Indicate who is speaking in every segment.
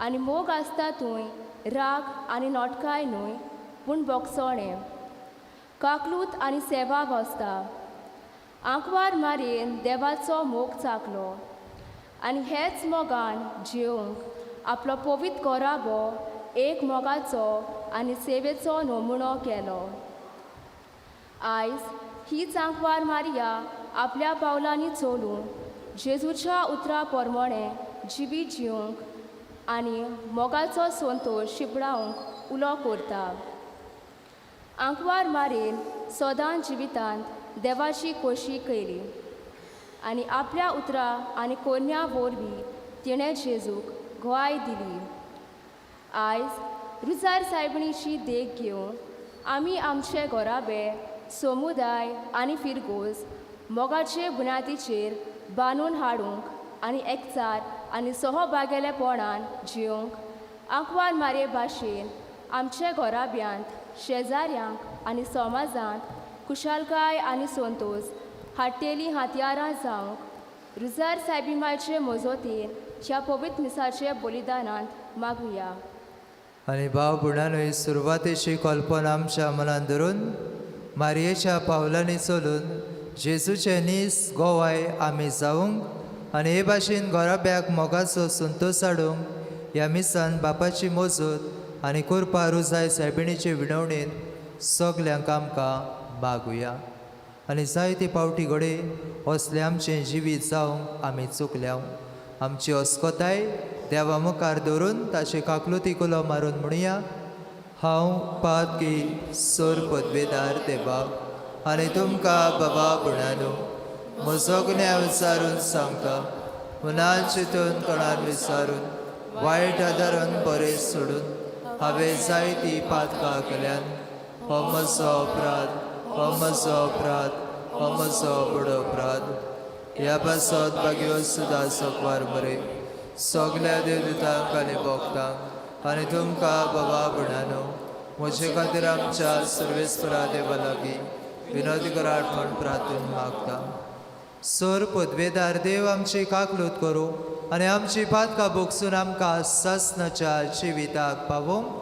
Speaker 1: आनी मोग आसता थंय राग आनी नोटकाय न्हय पूण बोगसोणें काकलूत आनी सेवा वसता. आंकवार मारयेन देवाचो मोग चाकलो आनी हेच मोगान जिवंक आपलो पवित्र गोराबो एक मोगाचो आनी सेवेचो नमुनो केलो. आयज हीच आंकवार मारिया आपल्या पावलांनी चलून जेजूच्या उतरा प्रमाणें जिवीत जिवंक आनी मोगाचो संतोश शिंपडावंक उलो करता. आंकवार मारयेन सदां जिवितांत देवाची खोशी केली आनी आपल्या उतरां आनी कोन्या वरवीं तिणें जेजूक गवाय दिली. आयज रुजार सायबिणीची देख घेवन आमी आमचे घराबे, समुदाय आनी फिरगोज मोगाचे बुन्यादीचेर बांदून हाडूंक आनी एकचार आनी सहभागेलेपणान जिवंक आंकवार मारये भाशेन आमचे घराब्यांत, शेजाऱ्यांक आनी समाजांत खुशालकाय आनी संतोश हाडटेलीं हातयारां जावंक रुजार सायबी मजतीन ह्या पवित्र मिसाचे बलिदानांत मागुया.
Speaker 2: आनी भाव भयणांनो, सुरवातेची कल्पना आमच्या मनान धरून मारयेच्या पावलांनी चलून जेजूचे नीस गोवाय आमी जावंक आनी हे भाशेन घराब्याक मोगाचो संतोश हाडूंक ह्या मिसान बापाची मजत आनी कृपा रुजाय सायबिणीचे विनवणेन सगल्यांक आमकां मागुया. आनी जायते पावटी घडये असलें आमचें जिवीत जावंक आमी चुकल्या. आमची अस्कताय देवा मुखार दवरून ताचे काकलुती कुलो मारून म्हणुया, हांव पातकी सोर पदवेदार देवा आनी तुमकां बाबा भयणांनो म्हजो गुन्यांव विचारून सांगता. मनान चिंतून तोंडान विचारून वायट आदारान बरें सोडून हांवें जायतीं पातकां केल्यान. हो म्हजो अपराध, हो म्हजो अपराध, हो म्हजो व्हड अपराध. ह्या पासत भाग्यो सुद्दां सकवार बरे सगल्या देवदूतांक आनी भक्तांक आनी तुमकां बाबा भयणांनो म्हजे खातीर आमच्या सर्वेस्परा देवा लागीं विनोद करात म्हूण प्रार्थून मागता. सोर पदवेदार देव आमची काकलूत करूं आनी आमची पातकां भोगसून आमकां सासणाच्या जिविताक पावोवंक.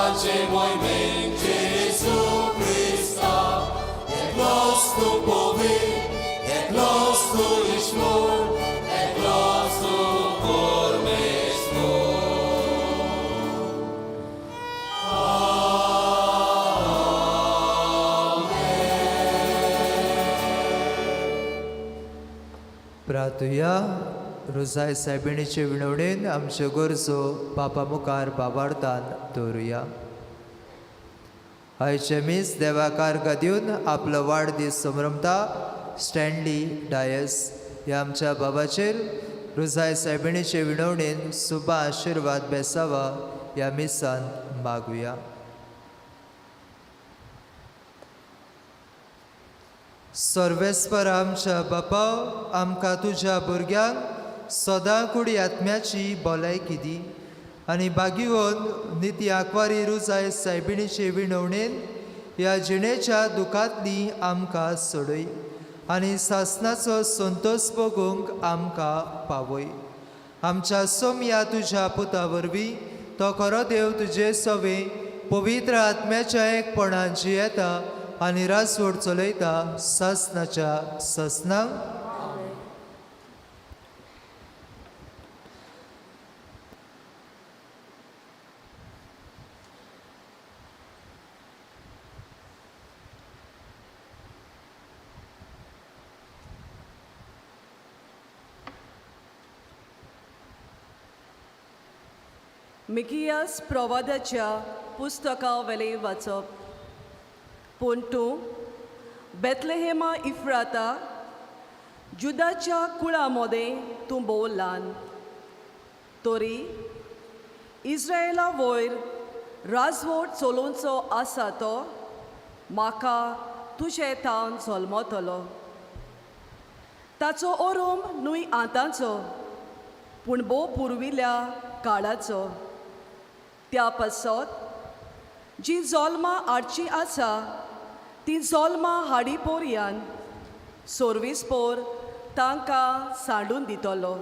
Speaker 3: देवाचे मोहिमेन जेजू क्रिस्ता एकलोच तूं पवित्र एकलोच तूं ईश्वर एकलोच तूं परमेश्वर.
Speaker 2: प्रार्थुया. रोजाय सायबिणीचे विनवणेन आमच्यो गरजो बापा मुखार बाबार्थान दवरुया. आयचे मीस देवाकार दिवन आपलो वाडदीस संभ्रमता स्टॅनली डायस ह्या आमच्या बाबाचेर रोजाय सायबिणीचे विनवणेन सुबा आशिर्वाद बेसावा ह्या मिसान मागुया. सर्वेस्पर आमच्या बापा, आमकां तुज्या भुरग्यांक सदां कुडी आत्म्याची भलायकी दी आनी बागीवन निती आंकवारी रुजाय सायबिणीचे विनवणेन ह्या जिणेच्या दुखांतली आमकां सोडय आनी सासनाचो संतोश भोगूंक आमकां पावय. आमच्या सोमया तुज्या पुता वरवीं तो खरो देव तुजे सवे पवित्र आत्म्याच्या एकपणान जियेता आनी रासवड चलयता सासनाच्या सासनाक.
Speaker 4: मिकियास प्रवादाच्या पुस्तका वेलें वाचप. पूण तूं बेतलेहेमा इफ्राता जुदाच्या कुळा मोदें तूं भोव ल्हान, तरी इस्रायला वयर राजवट चलोवचो आसा तो म्हाका तुजे थावन जल्मतलो. ताचो ओरोम न्हय आतांचो पूण भोव पुर्विल्ल्या काळाचो. त्या पासत जीं जल्मां हाडचीं आसा तीं जल्मां हाडी पोरयान सर्वीस पोर तांकां सांडून दितलो.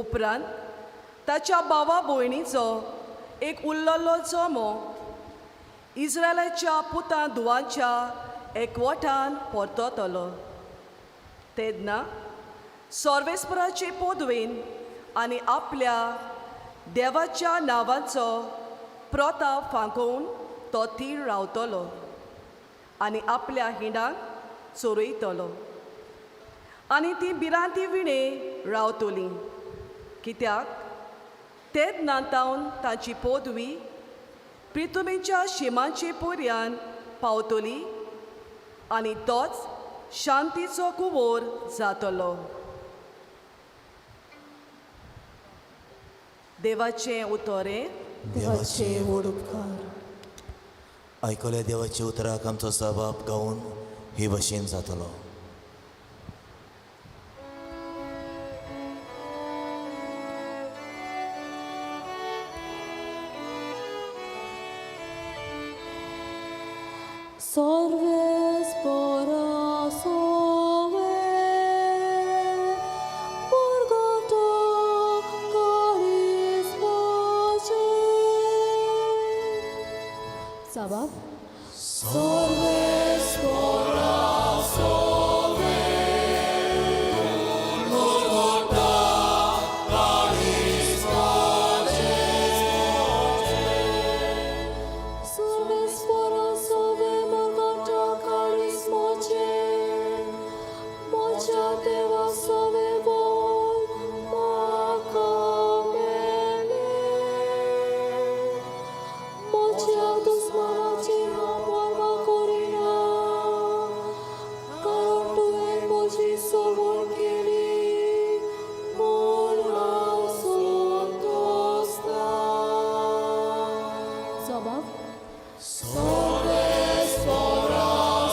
Speaker 4: उपरांत ताच्या भावा भयणीचो एक उरलेलो जमो इस्रायलाच्या पुतां धुवांच्या एकवटान परततलो. तेन्ना सर्वेस्पराचे पदवेन आनी आपल्या देवाच्या नांवाचो प्रताप फांकोवन तो थीर रावतलो आनी आपल्या हिंडाक चोरयतलो आनी ती भिरांती विणे रावतली. कित्याक तेन्ना तावन ताची पदवी प्रितुमीच्या शिमाचे पर्यान पावतली आनी तोच शांतीचो कुंवोर जातलो. देवाचें उतरें.
Speaker 5: देवाचे व्हड उपकार.
Speaker 3: आयकल्या देवाच्या उतराक आमचो सबाब गावन हे भशेन जातलो.
Speaker 5: Salves para sove, Morgata caris pace.
Speaker 1: साबाब.
Speaker 5: Salves para sove,
Speaker 3: Morgata caris pace.
Speaker 5: Salves para sove, Morgata caris pace. Mocha deva sove vol, macamele. Mocha दुस्मनाची हांव पर्वा करिना, कारण तुवें म्हजी सवण केली म्हूण हांव संतोसता.
Speaker 1: साबाब.
Speaker 3: Salves para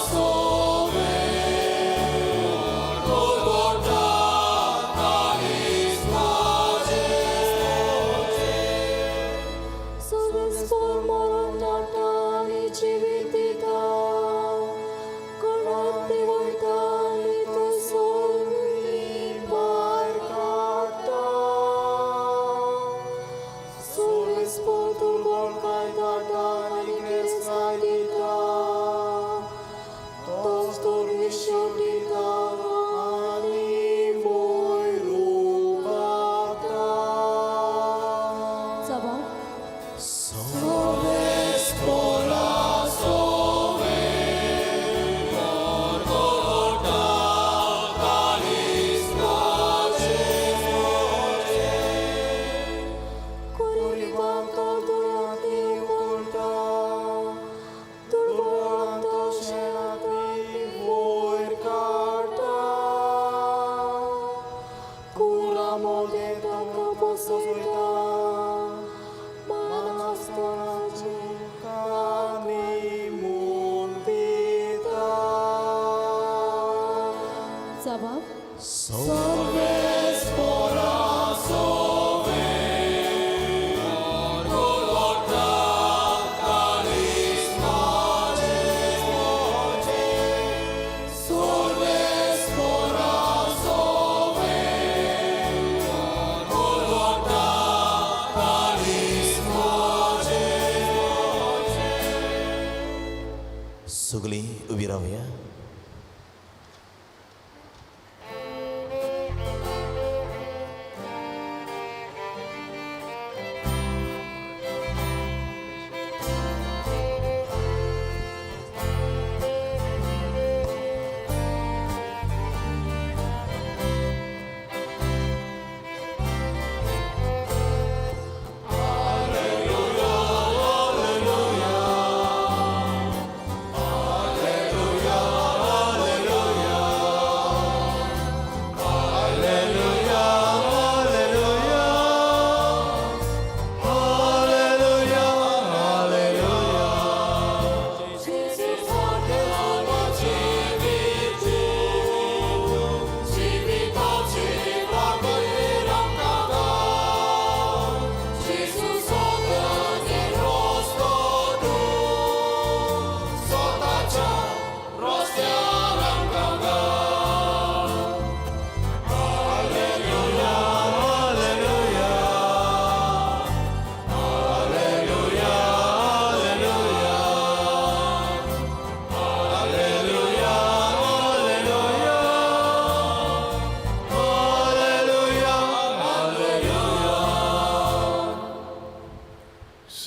Speaker 3: sove, Morgata caris pace.
Speaker 5: Salves por मरण धाडटा आनी जिवीत दिता, गणात देंवयता आनी तूं सगळीं भार काडटा. Salves por दुर्बळ कायता
Speaker 3: सगळीं उबी रावया.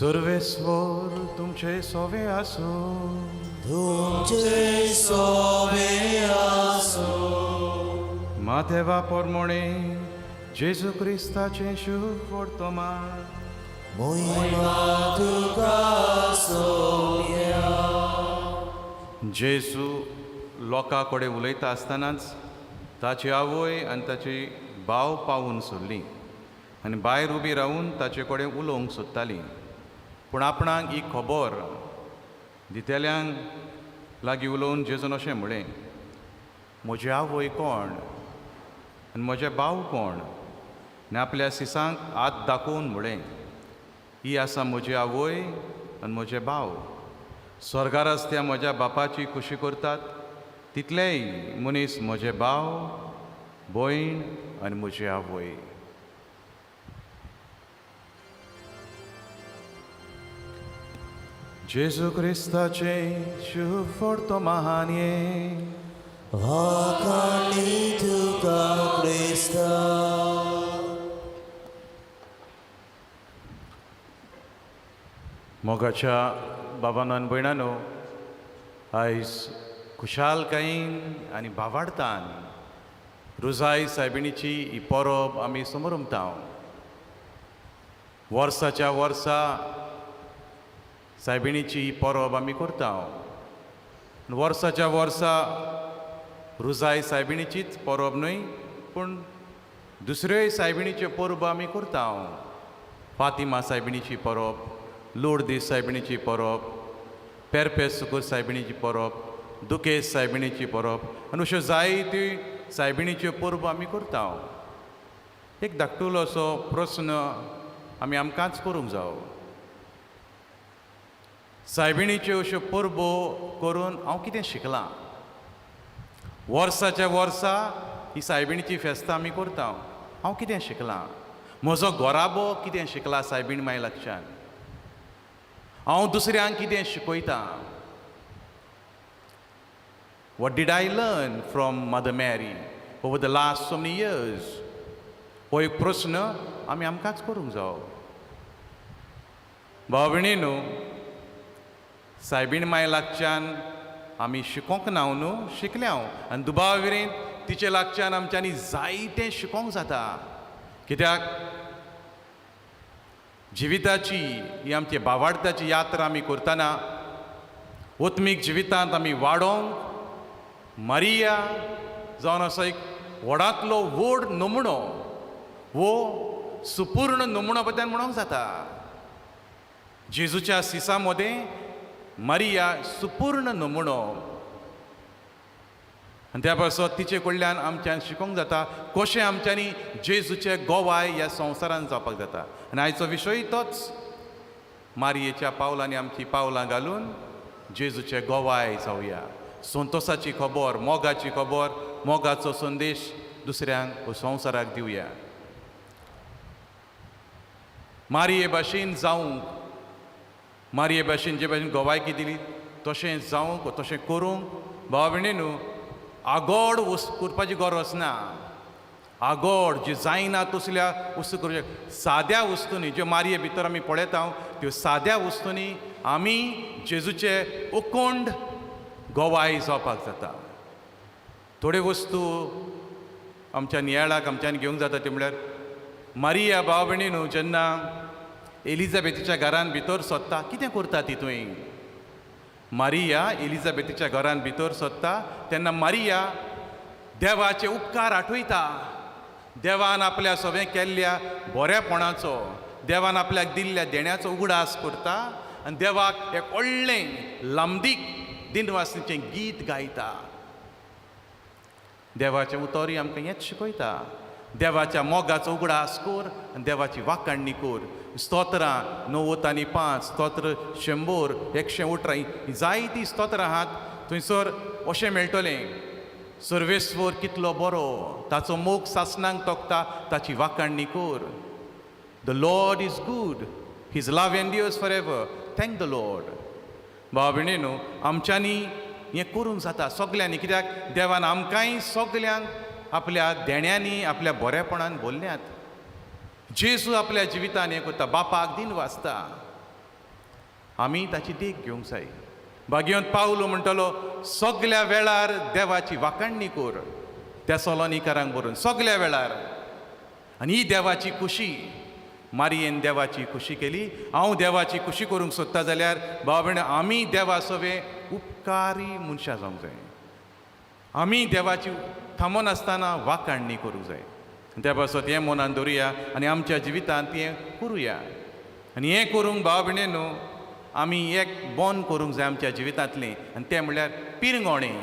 Speaker 6: सर्वेस्वर तुमचे सोवे आसूं.
Speaker 3: तुमचे सोवे आसूं.
Speaker 6: माथेवा पोरमोणे जेजू क्रिस्ताचें शुभ वर्तमान.
Speaker 3: मोहिमा तुका सोम्या.
Speaker 6: जेजू लोकां कडेन उलयता आसतनाच ताची आवय आनी ताची भाव पावून सोडली आनी भायर उबी रावून ताचे कडेन उलोवंक सोदताली. पूण आपणाक ही खबर दितेल्यांक लागीं उलोवन जेजून अशें म्हळें, म्हजी आवय कोण आनी म्हजे भाव कोण? आनी आपल्या सिसांक हात दाखोवन म्हळें, ही आसा म्हजी आवय आनी म्हजे भाव. स्वर्गार आसत्या म्हज्या बापाची खुशी करतात तितलेय मनीस म्हजे भाव, भयण आनी म्हजी आवय. जेजू क्रिस्ताचें शुभ वर्तमान हें.
Speaker 3: वाखाणी तुका क्रिस्ता.
Speaker 6: मोगाच्या बाबानो आनी भयणानो, आयज खुशालकायेन आनी भावार्थान रुजाय सायबिणीची ही परब आमी समरमता. वर्साच्या वर्सा सायबिणीची ही परब आमी करता. वर्साच्या वर्सा रुजाय सायबिणीचीच परब न्हय, पूण दुसऱ्योय सायबिणीच्यो परबो आमी करता. फातिमा सायबिणीची परब, लोर्दीस सायबिणीची परब, पेरपेस सुकूर सायबिणीची परब, दुकेस सायबिणीची परब आनी अश्यो जायत्यो सायबिणीच्यो परबो आमी करता. एक धाकटुलो असो प्रस्न आमी आमकांच करूंक जावो. सायबिणीच्यो अश्यो परबो करून हांव कितें शिकलां? वर्साच्या वर्सा ही सायबिणीची फेस्तां आमी करता. हांव कितें शिकलां? म्हजो घराबो कितें शिकला सायबीण माय लागच्यान? हांव दुसऱ्यांक कितें शिकयतां? What did I learn from Mother Mary over the last so many years? हो एक प्रस्न आमी आमकांच करूंक जावो. भाव भयणी न्हू, सायबीण माय लागच्यान आमी शिकोंक ना न्हू, शिकल्या हांव आनी दुबाव विरेन तिचे लागच्यान आमच्यांनी जायतें शिकोंक जाता. कित्याक जिविताची ही आमची भावार्थाची यात्रा आमी करतना आत्मीक जिवितांत आमी वाडोवंक मारिया जावन असो एक व्हडांतलो व्हड नमुणो, वो सुपूर्ण नमुणो बद्दल म्हणोंक जाता. जेजूच्या सिसा मदें मारिया सुपूर्ण नमुणो आनी त्या पासत तिचे कडल्यान आमच्यान शिकोंक जाता कशें आमच्यांनी जेजूचे गोवाय ह्या संवसारान जावपाक जाता. आनी आयचो विशय तोच, मारयेच्या पावलांनी आमची पावलां घालून जेजूचे गोवाय जावया. संतोसाची खबर, मोगाची खबर, मोगाचो संदेश दुसऱ्यांक वो संवसाराक दिवया. मारये भाशेन जावंक, मारये भाशेन जे भाशेन गोवायकी दिली तशें जावंक तशें करूंक भाव भयणी न्हू आगोड वस्त करपाची गरज ना. आगोड जी जायना तसल्या वस्तू करूं साद्या वस्तूंनी ज्यो मारये भितर आमी पळयता त्यो साद्या वस्तूंनी आमी जेजूचे उकोंड गोवाय जावपाक जाता. थोड्यो वस्तू आमच्या नियाळाक आमच्यान घेवंक जाता त्यो म्हळ्यार मारिया भाव भयणी न्हू जेन्ना एलिजाबेथीच्या घरान भितर सोदता कितें करता ती तुवें. मारिया एलिजाबेथीच्या घरान भितर सोदता तेन्ना मारिया देवाचे उपकार आठयता. देवान आपल्या सगळें केल्ल्या बरेपणाचो, देवान आपल्याक दिल्ल्या देण्याचो उगडास करता आनी देवाक एक व्हडलें लांबदीक दिनवासनीचें गीत गायता. देवाचें उतरूय आमकां हेंच शिकयता, देवाच्या मोगाचो उगडास कर आनी देवाची वाखाणणी कर. स्तोत्रां 95, स्तोत्र 100, 118 हीं जायतीं स्तोत्रां आहात. थंयसर अशें मेळटलें, सर्वेस्वर कितलो बरो, ताचो मोग सासणांक तोखता, ताची वाखाणणी कर. The Lord is good, his love endures for ever, thank the Lord. भाव भयणी न्हू आमच्यांनी हें करूंक जाता सगल्यांनी, कित्याक देवान आमकांय सगल्यांक आपल्या देण्यांनी आपल्या बरेपणान भरल्यात. जेजू आपल्या जिवितान हें करता, बापाक दिन वाचता, आमी ताची देख घेवंक जाय. भाग्यवंत पावलो म्हणटलो सगल्या वेळार देवाची वाखाणणी कर, त्या सोलोनिकारांक बरोवन सगल्या वेळार. आनी ही देवाची खुशी, मारियेन देवाची खुशी केली. हांव देवाची खुशी करूंक सोदता जाल्यार भाव भयण आमी देवा सवे उपकारी मनशां जावंक जाय. आमी देवाची थांबनासतना वाखाणणी करूंक जाय. त्या पासत हें मनान दवरुया आनी आमच्या जिवितांत तें करुया. आनी हें करूंक भाव भयणी न्हू आमी एक बंद करूंक जाय आमच्या जिवितांतलें, आनी तें म्हणल्यार पिरंगोणें,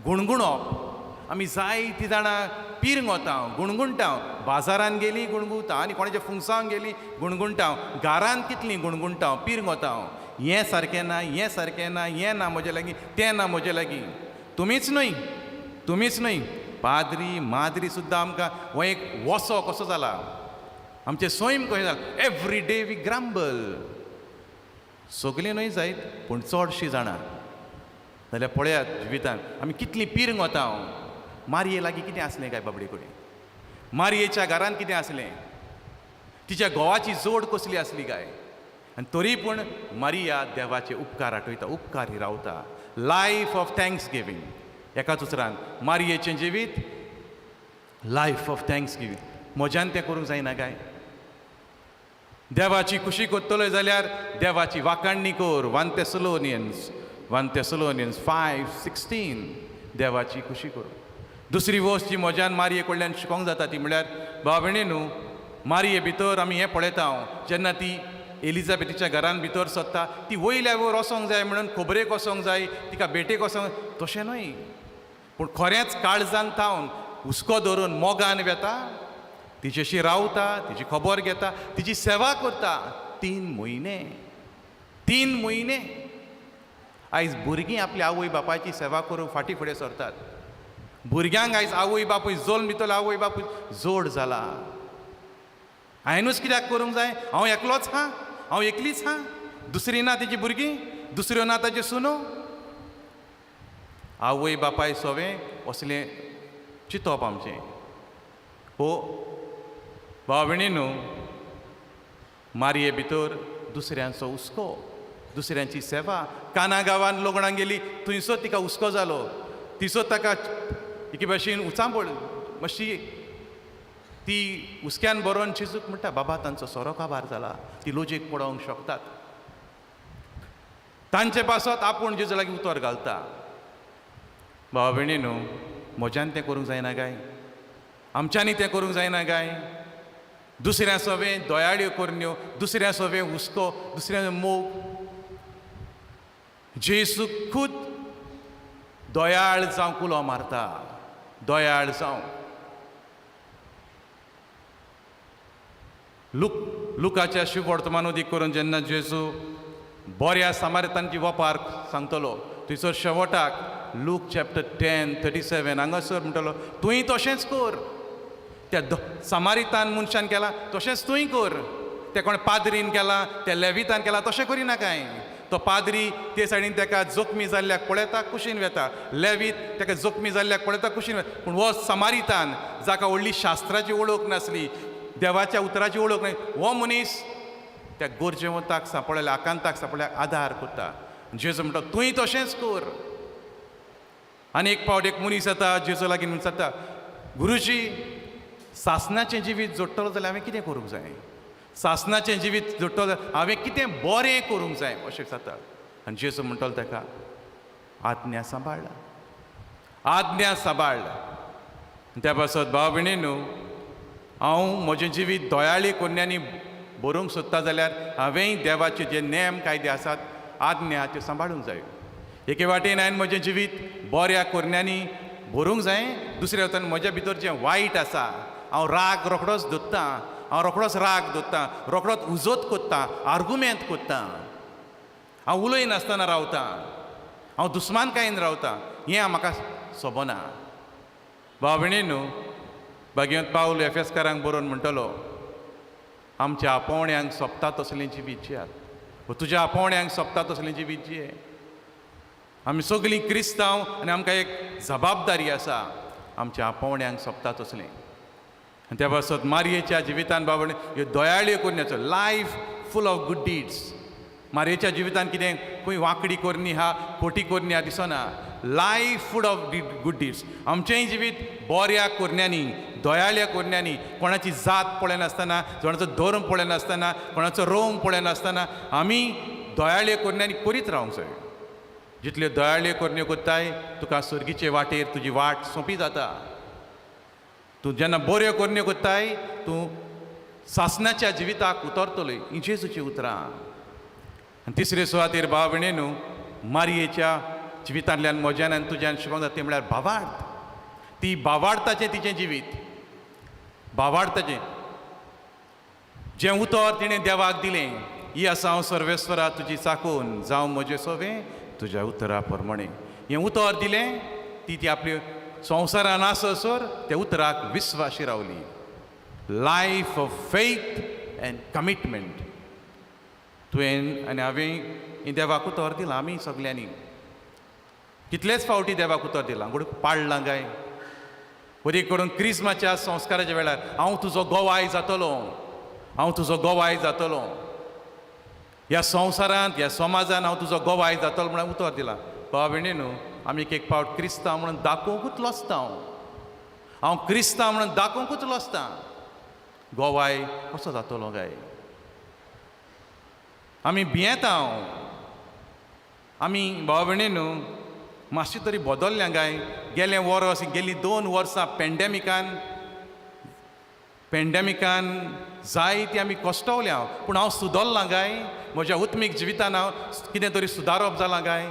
Speaker 6: गुणगुणप. आमी जायतीं जाणां पिरंगोता, गुणगुणटा, बाजारान गेली गुणगुणता, आनी कोणाच्या फुंगसांक गेली गुणगुणटा, घरान कितलीं गुणगुणटा, पिरंगोता, हें सारकें ना, हें सारकें ना, हें ना म्हजे लागीं, तें ना म्हजे लागीं. तुमीच न्हय, तुमीच न्हय, पाद्री माद्री सुद्दां आमकां हो एक वसो कसो जाला, आमचें सैम कशें जाला. Every day we grumble. सगलीं न्हय जायत पूण चडशीं जाणां जाल्यार पळयात जिवितान आमी कितलीं पिरंगोता. मारये लागीं कितें आसलें काय बाबडे कडेन, मारयेच्या घरान कितें आसलें, तिच्या घोवाची जोड कसली आसली काय, आनी तरी पूण मारिया देवाचे उपकार आठयता, उपकार हिरावता. लायफ ऑफ thanks giving, एकाच उतरान मारयेचें जिवीत लायफ ऑफ thanks giving. म्हज्यान तें करूंक जायना काय? देवाची खुशी करतलो जाल्यार देवाची वाखाणणी कर. 1 Thessalonians, 1 Thessalonians 5:16, देवाची खुशी करूं. दुसरी वस्त जी म्हज्यान मारये कडल्यान शिकोंक जाता ती म्हणल्यार भाव भयणी न्हू मारये भितर आमी हें पळयता, जेन्ना ती एलिजाबेथीच्या घरान भितर सोदता ती वयल्या वयर वचोंक जाय म्हणून खबरेक वचोंक जाय, तिका भेटेक वचोंक, तशें न्हय, पूण खरेंच काळजान थावन हुस्को धरून मोगान वेता, तिचेशी रावता, तिची खबर घेता, तिची सेवा करता. 3 म्हयने, 3 म्हयने. आयज भुरगीं आपल्या आवय बापायची सेवा करूंक फाटीं फुडें सरतात. भुरग्यांक आयज आवय बापूय जल्म दितलो, आवय बापूय जोड जाला, हांवेनूच कित्याक करूंक जाय, हांव एकलोच हा, हांव एकलीच हा, दुसरी ना तेजी भुरगीं, दुसऱ्यो ना ताज्यो सुनो. आवय बापाय सोवें असलें चिंतप आमचें. हो भाव भयणी न्हू मारये भितर दुसऱ्यांचो हुस्को, दुसऱ्यांची सेवा. काना गांवान लग्नाक गेली थंयसर तिका हुस्को जालो, तिचो ताका एके भाशेन उचांबळ मातशी ती हुस्क्यान बरोवन जेजूक म्हणटा, बाबा तांचो सोरो काबार जाला, ती लोजेक पडोवंक शकतात. तांचे पासत आपूण जेजू लागीं उतर घालता. भाव भयणी न्हू म्हज्यान तें करूंक जायना काय, आमच्यांनी तें करूंक जायना काय? दुसऱ्या सवें दयाळ्यो करण्यो, दुसऱ्या सवें हुस्को, दुसऱ्या मोग. जेजू खूद दयाळ जावंक उलो मारता, दयाळ जावं. लुकाच्या शुभवर्तमान उदीक करून जेन्ना जेजू बऱ्या सामारितांची वपार सांगतलो थंयसर शेवटाक लूक चॅप्टर 10:37 हांगासर म्हणटलो, तुंय तशेंच कर, त्या सामारितान मनशान केलां तशेंच तुंय कर, ते कोण पाद्रीन केलां, त्या लेवितान केलां तशें करिनाकाय, तो पाद्री ते सायडीन ताका जखमी जाल्ल्याक पळयता, कुशीन वेता. लेवीत ताका जखमी जाल्ल्याक पळयता, कुशीन वेता. पूण हो समारितान, जाका व्हडली शास्त्राची वळख नासली, देवाच्या उतराची वळख नासली, हो मनीस त्या गरजेवंताक सांपडल्या, आकांताक सांपडल्या आदार करता. जेजू म्हणटा तूंय तशेंच कर. आनी एक फावट एक मनीस येता जेजू लागीं, विचारता, गुरुजी, सासनाचें जिवीत जोडटलो जाल्यार हांवें कितें करूंक जाय? सासनाचें जिवीत जोडटलो जाल्यार हांवें कितें बरें करूंक जाय? अशें विचारता. आनी जेजू म्हणटलो ताका, आज्ञा सांबाळ, आज्ञा सांबाळ. त्या पासत भाव भयणी न्हू, हांव म्हजें जिवीत दयाळी कोन्यांनी बरोवंक सोदता जाल्यार हांवेंय देवाचे जे नेम कायदे आसात, आज्ञा, त्यो सांबाळूंक जाय. एके वाटेन हांवें म्हजें जिवीत बऱ्या कोरण्यांनी भरूंक जाय, दुसरे वटेन म्हज्या भितर जें वायट आसा, हांव राग रोखडोच धरतां, हांव रोखडोच राग धरतां, रोखडोच उजोत कोत्ता, आर्गुमेंत कोत्ता, हांव उलयनासतना रावतां, हांव दुस्मानकायेन रावतां, हें म्हाका सोबना. भाव भयणी न्हू, भाग्यवंत पावल एफेसकारांक बरोवन म्हणटलो, आमच्या आपोवण्यांक सोबता तसलें जिवीत जियात. तुज्या आपोवण्यांक सोबता तसलें जिवीत जिये. आमी सगळीं क्रिस्तांव आनी आमकां एक जबाबदारी आसा आमच्या आपोवण्यांक सोबता तसलें. आनी त्या पासत मारयेच्या जिवितान बाबा ह्यो दयाळ्यो करण्याचो, life full of good deeds. मारयेच्या जिवितान कितें खंय वांकडी करणी आहा, खोटी करणी आहा दिसना. Life full of good deeds. आमचेंय जिवीत बऱ्या करण्यांनी, दयाळ्या करण्यांनी, कोणाची जात पळयनासतना, कोणाचो धर्म पळयनासतना, कोणाचो रोम पळयनासतना आमी दयाळ्यो करण्यांनी करीत रावंक जाय. जितल्यो दयाळ्यो करण्यो करताय, तुका सर्गीचे वाटेर तुजी वाट सोंपी जाता. तूं जेन्ना बऱ्यो करण्यो करताय, तूं सासनाच्या जिविताक उतरतलोय. हीं जेजूचीं उतरां. आनी तिसरे सुवातेर भाव भयणी न्हू, मारयेच्या जिवितांतल्यान म्हज्यान आनी तुज्यान शिकोवंक जाता तें म्हळ्यार भावार्थ. ती भावार्थाचें तिचें जिवीत, भावार्थाचें जें उतर तिणें देवाक दिलें, ही आसा हांव सर्वेस्वरा तुजी चाकून, जावं म्हजें सोवें तुज्या उतरा प्रमाणें. हें उतर दिलें, ती ती आपली संवसारान आससर त्या उतराक विस्वाशी रावली. Life of faith and commitment. तुवें आनी हांवें हें देवाक उतर दिलां. आमी सगल्यांनी कितलेच फावटी देवाक उतर दिलां, गोड पाडलां काय? वरी करून क्रिस्माच्या संस्काराच्या वेळार, हांव तुजो गोवाय जातलो, हांव तुजो गोवाय जातलो, ह्या संवसारांत, ह्या समाजान हांव तुजो गोवाय जातलो म्हणून उतर दिलां. भाव भयणी न्हू, आमी एक एक फावट क्रिस्तांव म्हणून दाखोवंकूच लजता. हांव हांव क्रिस्तांव म्हणून दाखोवंकूच लजता. गोवाय कसो जातलो काय? आमी भियेता. हांव आमी भाव भयणी न्हू, मातशें तरी बदल्ल्या काय गेलें वर्स, गेलीं 2 वर्सां पेंडेमिकान जायती आमी कश्टवल्या, पूण हांव सुदरलां काय? म्हज्या उत्मीक जिवितान हांव कितें तरी सुदारप जालां काय?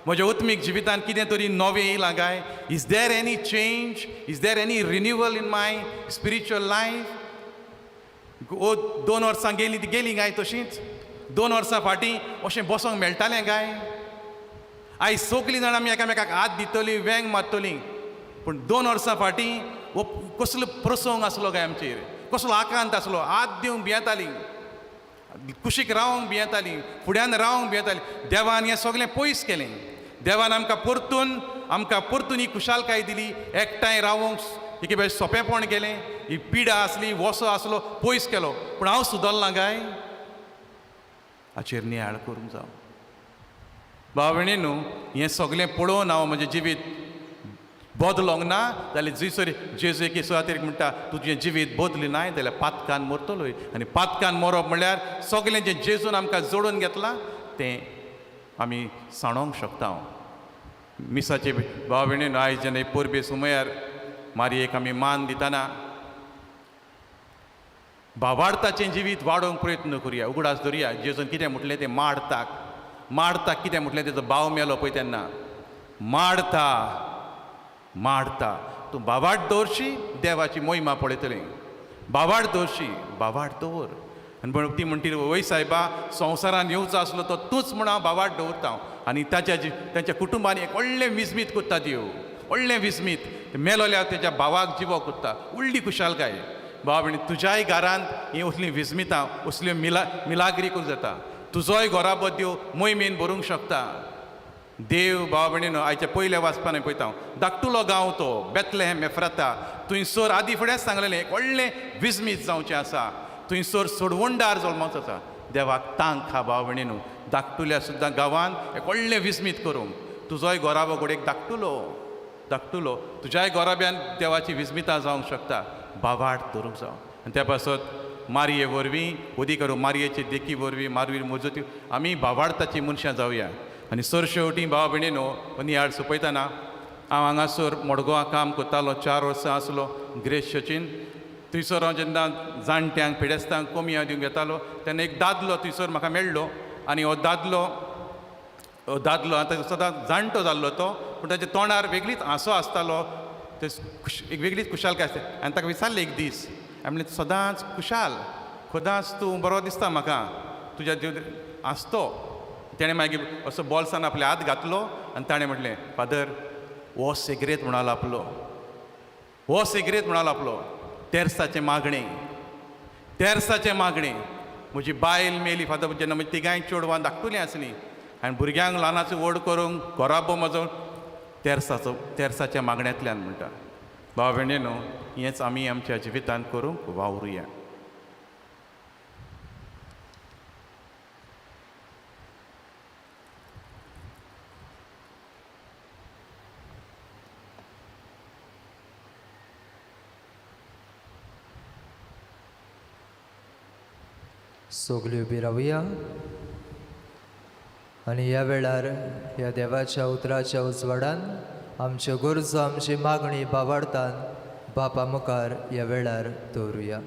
Speaker 6: म्हज्या उत्मीक जिवितान कितें तरी नवें येयलां काय? Is there any change? Is there any renewal in my spiritual life? ओ 2 वर्सां गेलीं ती गेलीं काय तशींच? 2 वर्सां फाटीं अशें बसोंक मेळटालें काय? आयज सगळीं जाणां आमी एकामेकाक हात दितलीं, वेंग मारतलीं, पूण 2 वर्सां फाटीं हो कसलो प्रसंग आसलो काय आमचेर, कसलो आकांत आसलो? हात दिवंक भियेतालीं, कुशीक रावंक भियेतालीं, फुड्यान रावंक भियेतालीं. देवान हें सगळें पयस केलें. देवान आमकां परतून ही खुशालकाय दिली. एकठांय रावंक एके भायर सोंपेपण केलें. ही पिडा आसली, वसो आसलो, पयस केलो. पूण हांव सुदरलां काय? हाचेर नियाळ करूंक जावं. भाव भयणी न्हू, हें सगळें पळोवन हांव म्हजें जिवीत बदलोंक ना जाल्यार जंयसर जेजू एके सुवातेर म्हणटा, तुजें जिवीत बदली नाय जाल्यार पातकान मरतलोय. आनी पातकान मरप म्हणल्यार सगळें जें जेजून आमकां जोडून घेतलां तें आमी सांडोंक शकता. मिसाचे भाव भयणी, आयज जेन्ना परबे सुमयार मारयेक आमी मान दितना भावार्थाचें जिवीत वाडोवंक प्रयत्न करुया. उगडास धरुया जेजून कितें म्हटलें तें मार्ताक. मार्ताक कितें म्हटलें? तेजो भाव मेलो पळय तेन्ना, मार्ता, मार्ता, तूं भावार्थ दवरशी, देवाची मोहिमा पळयतली. भावार्थ दवरशी, भावार्थ दवर. आनी पूण ती म्हणटी, वय सायबा, संवसारान येवचो आसलो तो तूंच म्हूण हांव भावार्थ दवरता. आनी ताच्या तांच्या कुटुंबान एक व्हडलें विस्मीत करता देव, व्हडलें विस्मीत. मेलोल्या तेच्या भावाक जिवो करता. व्हडली खुशालकाय. भाव भयणी, तुज्याय घरांत ही असलीं विस्मितां, असल्यो मिलाग्री करूं जाता. तुजोय घराबो देव मोहिमेन भरूंक शकता. देव भाव भयणीनो, आयच्या पयल्या वाचपान पळयता हांव, धाकटुलो गांव तो बेतलेहॅम एफ्राता, थंयसर आदी फुडेंच सांगलेलें एक व्हडलें विस्मीत जावचें आसा, थंयसर सोडवणदार जल्माचो आसा. देवाक तांक हा भाव भयणीनो, धाकटुल्या सुद्दां गांवान एक व्हडलें विस्मीत करूंक. तुजोय घराबो घडयेक धाकटुलो, धाकटुलो, तुज्याय घराब्यान देवाची विस्मितां जावंक शकता. बावाट धरूंक जावं. आनी त्या पासत मारये वरवीं, उदी करूं मारयेचे देखी वरवीं, मारवी मजती आमी बावाडताची मनशां जावया. आनी सरशेवटी भाव भयणीनो, नियाळ सोंपयतना हांव हांगासर मडगांवां काम करतालो, 4 वर्सां आसलो ग्रेस चर्चीन. थंयसर हांव जेन्ना जाणट्यांक पिडेस्तांक कमी हांव दिवंक येतालो तेन्ना एक दादलो थंयसर म्हाका मेळ्ळो. आनी हो दादलो आतां सदां जाणटो जाल्लो तो, पूण ताच्या तोंडार वेगळीच हांसो आसतालो, ते एक वेगळीच खुशालकाय आसता. आनी ताका विचारलें एक दीस, हांवें म्हणलें सदांच खुशाल, सदांच तूं बरो दिसता म्हाका, तुज्या हांसतो. तेणें मागीर असो बॉल्सान आपले हात घातलो आनी ताणें म्हटलें, फादर हो सिगरेट म्हणालो आपलो, हो सिगरेट म्हणालो आपलो, तेर्साचें मागणें, तेर्साचें मागणें. म्हजी बायल मेली फादर जेन्ना म्हजी तिगांय चेडवां धाकटुलीं आसलीं आनी भुरग्यांक ल्हानाचो व्हड करूंक घराबो म्हजो तेर्साचो, तेर्साच्या मागण्यांतल्यान म्हणटा. भाव भयणीनो, हेंच आमी आमच्या जिवितांत करूंक वावरुया.
Speaker 2: सगल्यो उबी रावया आनी ह्या वेळार ह्या देवाच्या उतराच्या उजवाडान आमच्यो गरजो, आमची मागणी बावाडतान बापा मुखार ह्या वेळार दवरुया.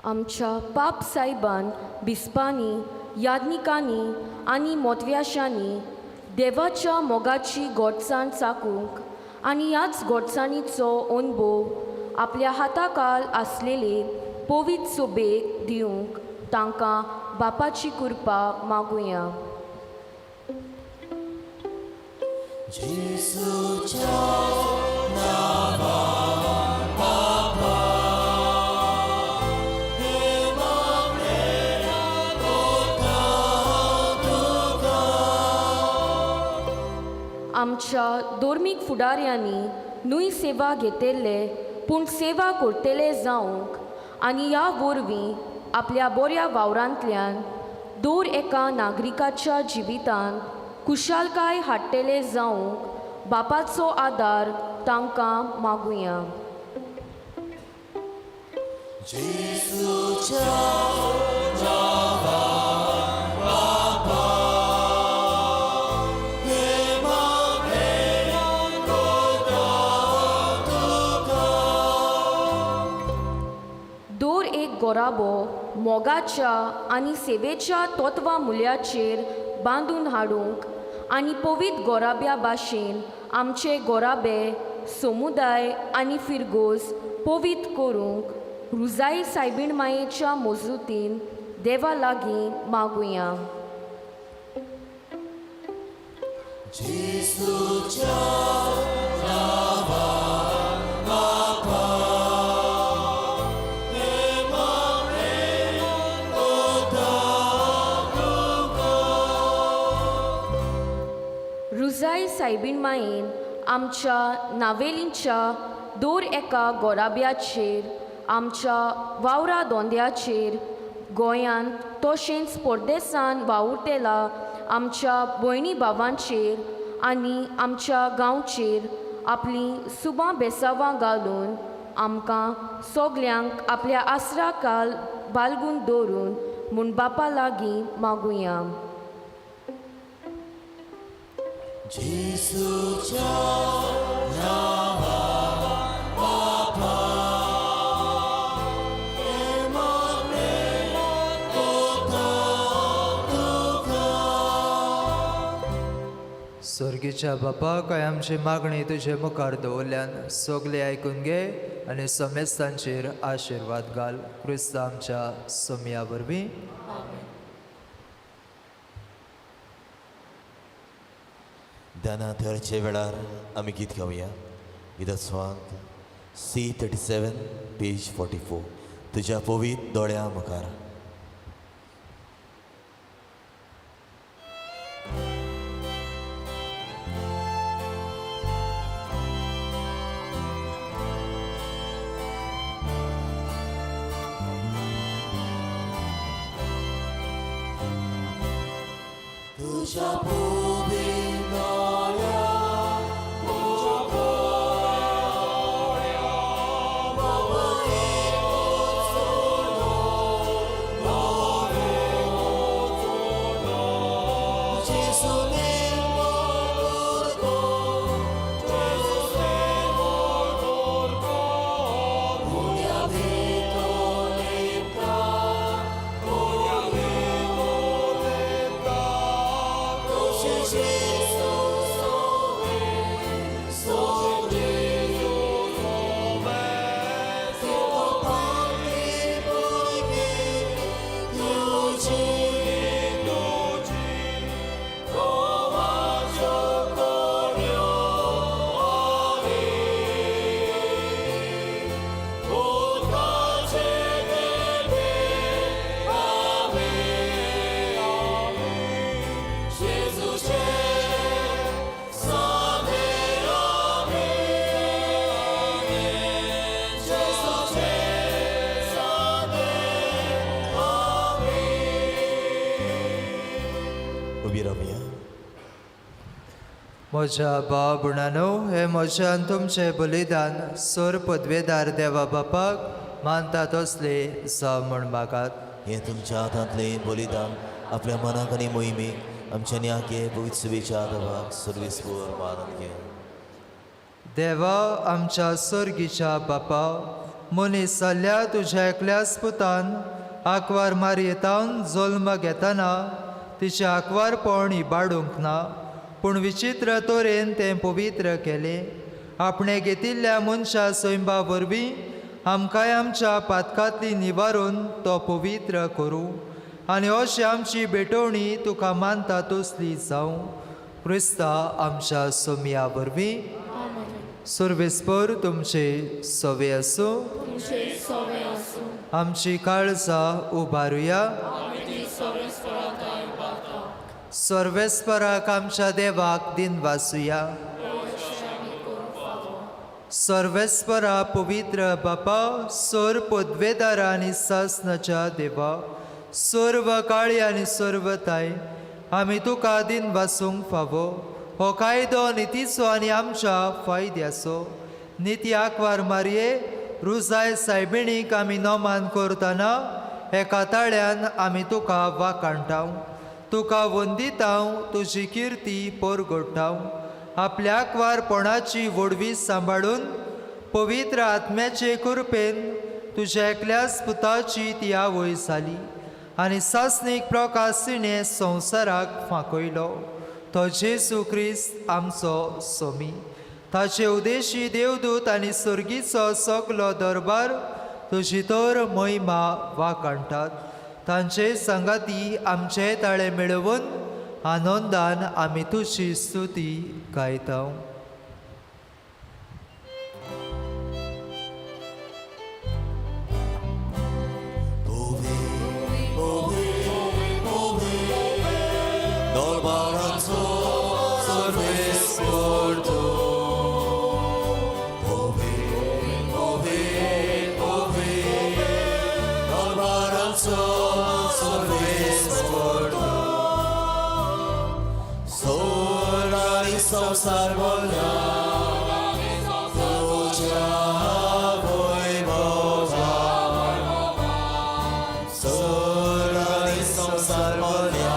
Speaker 7: आमच्या पाप सायबान, बिस्पांनी, याज्ञिकांनी आनी मोतव्याशांनी देवाच्या मोगाची गोडसाण चाकूंक आनी ह्याच गोडसाणीचो अणभव आपल्या हाताकाल आसलेले पवित्र सोबेक दिवंक तांकां बापाची कृपा मागुया. आमच्या धर्मीक फुडाऱ्यांनी न्हय सेवा घेतिल्ले पूण सेवा करतले जावंक आनी ह्या वरवीं आपल्या बऱ्या वावरांतल्यान दर एका नागरिकाच्या जिवितांत खुशालकाय हाडटले जावंक बापाचो आदार तांकां मागुया. दर एक गोराबो मोगाच्या आनी सेवेच्या तत्वां मुल्याचेर बांदून हाडूंक आनी पवित्र गोराब्या भाशेन आमचे गोराबे समुदाय आनी फिरगोज पवित्र करूंक रुजाई सायबीण मायेच्या मजुतीन देवा लागीं मागुया. रुजाई सायबीण मायेन आमच्या नावेलींच्या दर एका गोराब्याचेर, आमच्या वावरा दोंद्याचेर, गोंयांत तशेंच परदेसान वावुरतेला आमच्या भयणी भावांचेर आनी आमच्या गांवचेर आपलीं सुबां बेसावां घालून आमकां सगल्यांक आपल्या आसरा काल बालगून दवरून म्हूण बापा लागीं मागुया.
Speaker 2: स्वर्गीच्या बापा, काय आमची मागणी तुजे मुखार दवरल्यान सगळे आयकून घे आनी समेस्तांचेर आशिर्वाद घाल. क्रिस्त आमच्या सोमया वरवीं.
Speaker 3: गिताना थरच्या वेळार आमी गीत गावया. गिता स्वांत C 37 page 44 तुज्या पवीत दोळ्या मुखार. तुज्या पवीत दोळ्या उबी रावया.
Speaker 2: म्हज्या भाव भयणांनो, हें म्हजें आनी तुमचें बलिदान सोर पदवेदार देवा बापाक मानता तसलें जावं म्हूण मागात.
Speaker 3: हें तुमच्या हातांतलें बलिदान आपल्या मनाक आनी मोहिमेक आमच्या न्याके पवित्र सुवेच्या आदावाक सर्वेस्पर मानून घे.
Speaker 2: देवा आमच्या सर्गीच्या बापा, मनीस जाल्ल्या तुज्या एकल्याच पुतान आंकवार मारयेतावन जल्म घेतना तिचें आंकवारपण इबाडूंक ना, पूण विचित्र तरेन तें पवित्र केलें. आपणें घेतिल्ल्या मनशा सैंबा वरवीं आमकांय आमच्या पातकांतली निवारून तो पवित्र करूं आनी अशी आमची भेटवणी तुका मानता तसली जावं. क्रिस्ता आमच्या सोमया वरवीं. सर्वेस्पर तुमचे सवे आसूं. आमची काळजां उबारुया. सर्वेस्पराक आमच्या देवाक दिन वासुया. सर्वेस्परा पवित्र बापा, सोर पदवेदारा आनी सासनाच्या देवा, सर्व काळी आनी सर्वताय आमी तुका दिन वासूंक फावो. हो कायदो नितीचो आनी आमच्या फायद्याचो. निती आंकवार मारये रुजाय सायबिणीक आमी नोमान करतना एका ताळ्यान आमी तुका वाखाणटाव, तुका वंदिताव, तुजी किर्ती परगोडटाव. आपल्या आंकवारपणाची व्हडवी सांबाळून पवित्र आत्म्याचे कृपेन तुज्या एकल्याच पुताची ती आवय जाली आनी सासणीक प्रकाश तिणें संवसाराक फांकयलो. तो जेजू क्रिस्त आमचो सोमी. ताचे उदेशी देवदूत आनी सर्गीचो सगलो दरबार तुजी तर महिमा वाखाणटात. तांचे सांगाती आमचे ताळे मेळोवन आनंदान आमी तुजी स्तुती गायता.
Speaker 3: संसार बोलला तुज्या वैभवान, सोर आनी संसार बोलला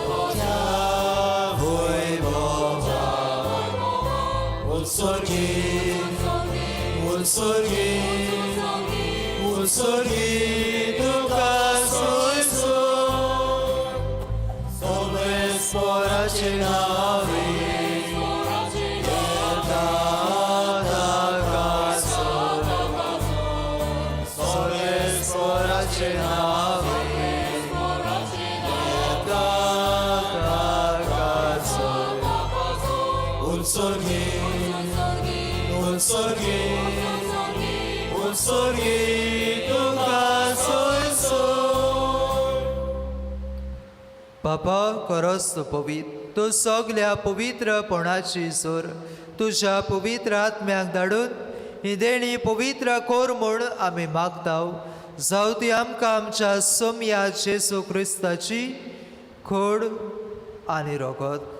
Speaker 3: तुज्या वैभवान. उत्सर्गीत उत्सर्गीत उत्सर्गीत तुका सोयसो सर्वेस्पराचे नावे येता ताकासो. सर्वेस्पराचे नावे येता ताकासो.
Speaker 2: स्वर्गी स्वर्गी तुका सोय सोय. बापा खरोच तूं पवित्र, तूं सगल्या पवित्रपणाची सोर. तुज्या पवित्र आत्म्याक धाडून ही देणी पवित्र कोर म्हूण आमी मागता. जावं ती आमकां आमच्या सोमया जेजू क्रिस्ताची खोड आनी रोगत.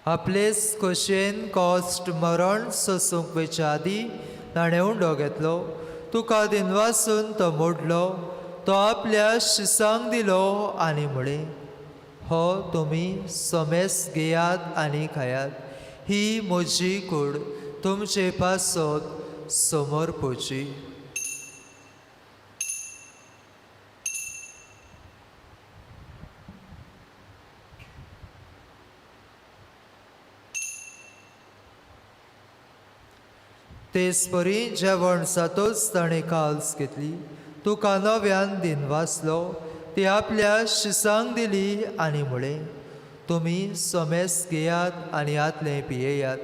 Speaker 2: आपलेच खोशयेन कॉस्ट मरण सोसूंक वयच्या आदीं ताणें उंडो घेतलो, तुका दिनवासून तो मोडलो, तो आपल्या शिसांक दिलो आनी म्हळें, हो तुमी समेस घेयात आनी खायात, ही म्हजी कूड तुमचे पासत समर्पोची. तेच परी जेवण जातोच ताणें काल्स घेतली, तुका नव्यान दिनवासलो, ती आपल्या शिसांक दिली आनी म्हळें, तुमी समेस घेयात आनी हातलें पियेयात,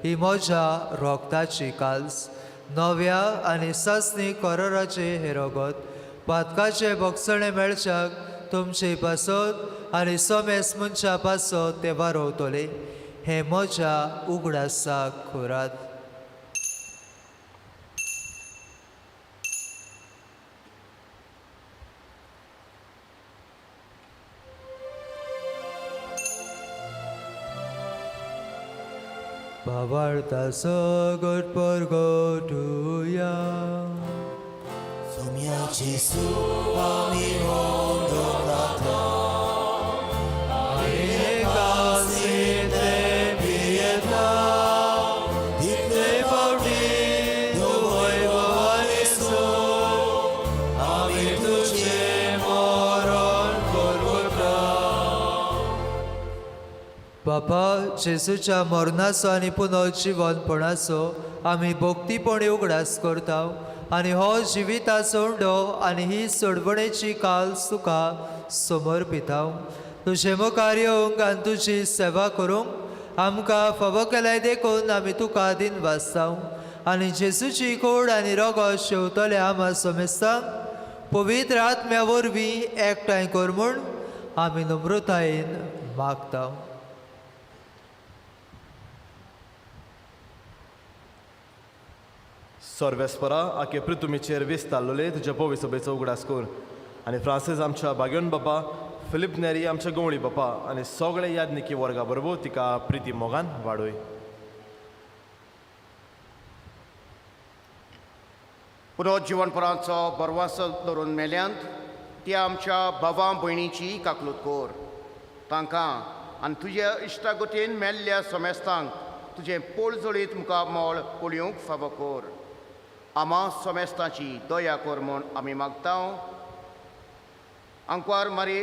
Speaker 2: ही म्हज्या रोगताची काल्स, नव्या आनी सासणी कराराचें हें रोगत, पातकाचें भोगसणें मेळच्याक तुमचे पासत आनी समेस मनशा पासत तें वारोवतलें. हें म्हज्या उगडासाक खोरात. भावार्था सगट परगटुया.
Speaker 3: सोम्या जेजू आमी वंदनाता. तितले फावटी वैभवानी आमी तुजें मरण परगटा.
Speaker 2: बापा, जेजूच्या मरणाचो आनी पुनर्जिवनपणाचो आमी भक्तीपणी उगडास करता आनी हो जिविताचो उंडो आनी ही सोडवणेची काल तुका समर्पिता. तुजे मुखार येवंक आनी तुजी सेवा करूंक आमकां फावो केल्याय देखून आमी तुका दिनवासता. आनी जेजूची कोड आनी रोगो शेवतले आमा समेस्तांक पवित्र आत्म्या वरवीं एकठांय कर म्हूण आमी नम्रतायेन मागता.
Speaker 8: सर्वेस्परा आखे पृथुमीचेर विस्तारलोले तुज्या पवी सभेचो उगडास कर आनी फ्रांसीस आमच्या बागेवन बापा, फिलीप नेरी आमच्या गवळी बापा आनी सगळे यादनिकी वर्गा बरोबर तिका प्रिती मोगान वाडोय.
Speaker 9: पुनर्जिवनपणाचो बरवासो धरून मेल्यांत त्या आमच्या भावां भयणीची काकलूत कोर. तांकां आनी तुज्या इश्टागतीन मेल्ल्या समेस्तांक तुजें पोळजळीत मुखामळ पळोवंक फावो कोर. आमा समेस्तांची दया कोर म्हूण आमी मागता. आंकवार मारी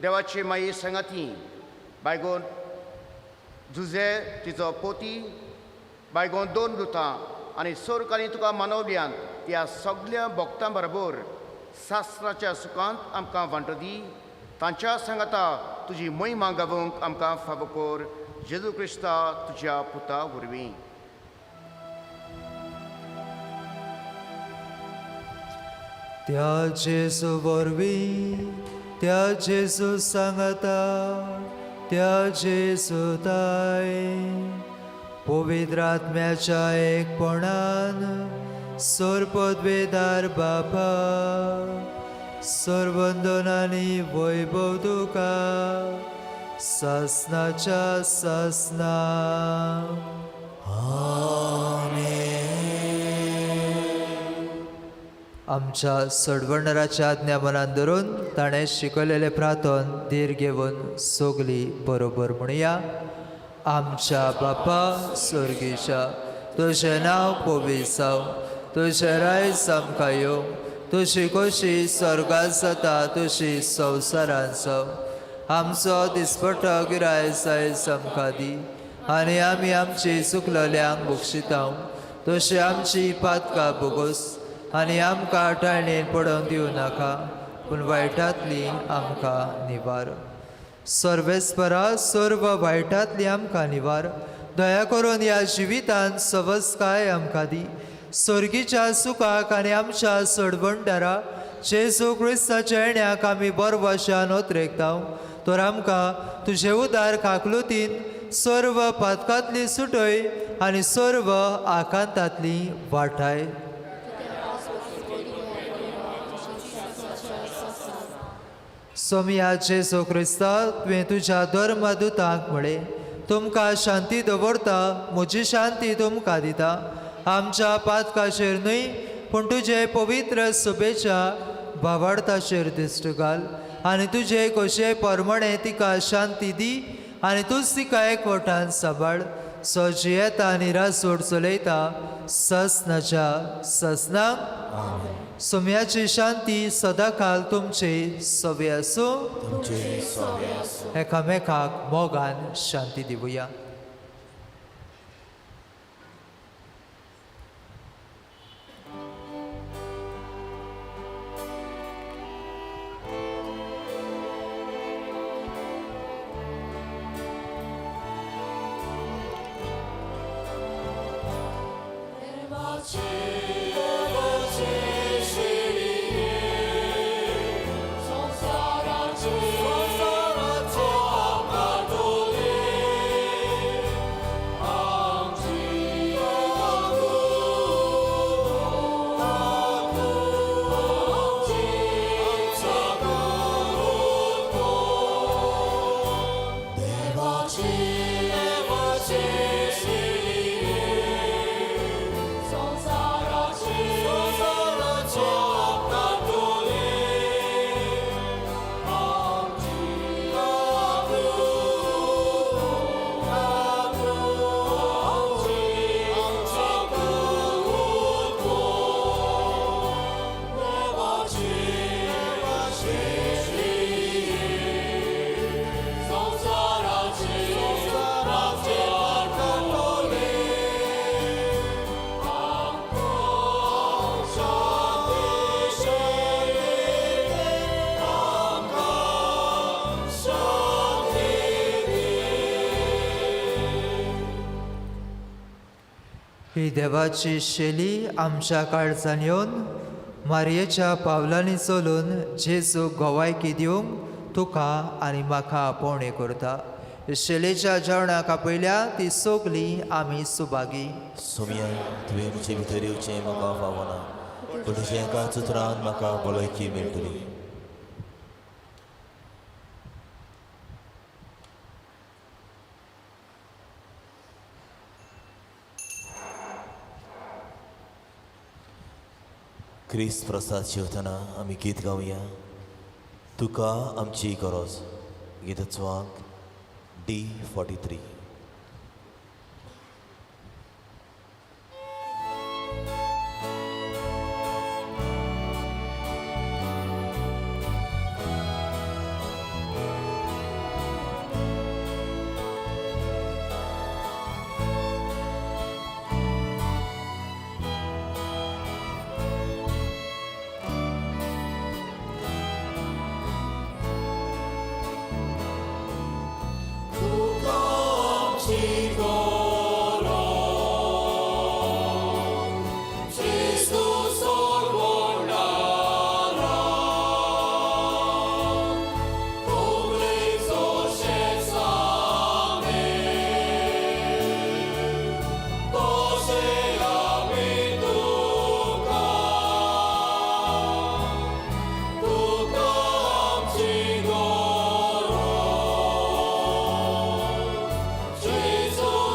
Speaker 9: देवाची माई सांगाती बायगोन जुजे तिचो पोती बायगोन दोन दुतां आनी सोरकांनी तुका मानवल्यांत त्या सगल्या भक्तां बरोबर शास्त्राच्या सुखांत आमकां वांटो दी. तांच्या सांगाता तुजी महिमा गावोवंक आमकां फावो कोर. जेजू क्रिस्ता तुज्या पुता वरवीं.
Speaker 2: त्या जेजू वरवीं, त्या जेजू सांगाता, त्या जेजू ताय पवित्र आत्म्याच्या एकपणान सर्पद्वेदार बापा सर्वंदन आनी वैभव तुका सासनाच्या सासना. आमच्या सोडवणराच्या आज्ञा मनान धरून ताणें शिकयलेलें प्रार्थन धीर घेवन सगली बरोबर म्हणया. आमच्या बापा स्वर्गीच्या, तुजें नांव पवित्र जावं, तुजें रायज आमकां येवं, तुजी खोशी स्वर्गांत जाता तशी संवसारांत जावं. आमचो दिसपट्टो गिरायस आयज आमकां दी आनी आमी आमची चुकलल्यांक बक्षिता तशी आमची पातकां बोगोस आनी आमकां टाळणेन पडोवन दिवं नाका, पूण वायटांतली आमकां निवार. सर्वेस्परा सर्व वायटांतली आमकां निवार दया करून ह्या जिवितांत सवसकाय आमकां दी. सोर्गीच्या सुखाक आनी आमच्या सोडवणदारा जेजू क्रिस्ताच्या येण्याक आमी बरवाशान ओतरेकता. तर आमकां तुजे उदार काकलुतीन सर्व पातकांतली सुटय आनी सर्व आकांतांतली वाठाय. सोमया जेजू क्रिस्ता, तुवें तुज्या धर्मदुतांक म्हळें, तुमकां शांती दवरता, म्हजी शांती तुमकां दिता. आमच्या पातकाचेर न्हय पूण तुजे पवित्र सुबेच्या भावार्थाचेर दिश्ट घाल आनी तुजे खोशये प्रमाणे तिका शांती दी आनी तूंच तिका एकवटान सांबाळ. सो जियेता आनी राजवट चलयता ससनाच्या ससनाक. सोम्याची शांती सदांकाल तुमचे सवे आसूं.
Speaker 3: तुमचे सोवे आसूं.
Speaker 2: एकामेकाक मोगान शांती दिवया. ही देवाची शैली आमच्या काळजान येवन मारयेच्या पावलांनी चलून जेजू गोवायकी दिवंक तुका आनी म्हाका आपोवणें करता. शैलेच्या जेवणाक आपयल्या ती सगली आमी सुभागी.
Speaker 3: सोमया, तुवें म्हजे भितर येवचें म्हाका फावना, पूण तुज्या एकाच उतरान म्हाका भलायकी मेळटली. क्रिस्त प्रसाद जेवतना आमी गीत गावया. तुका आमची गरज, गीताचो अंक D43.
Speaker 5: Jesus.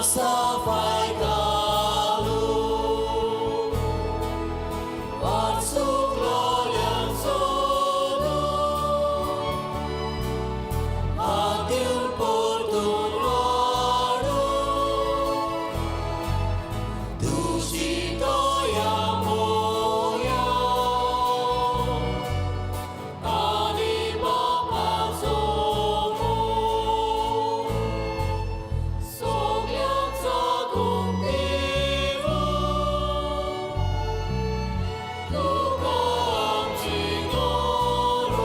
Speaker 3: साफाय घालून वाट चुकलोल्यांक सोदून हात दिवन परतून वाडून तुजी दया मोया आनी बापाचो मोग सगळ्यांक जगूंक दिवूं तुका आमची गरज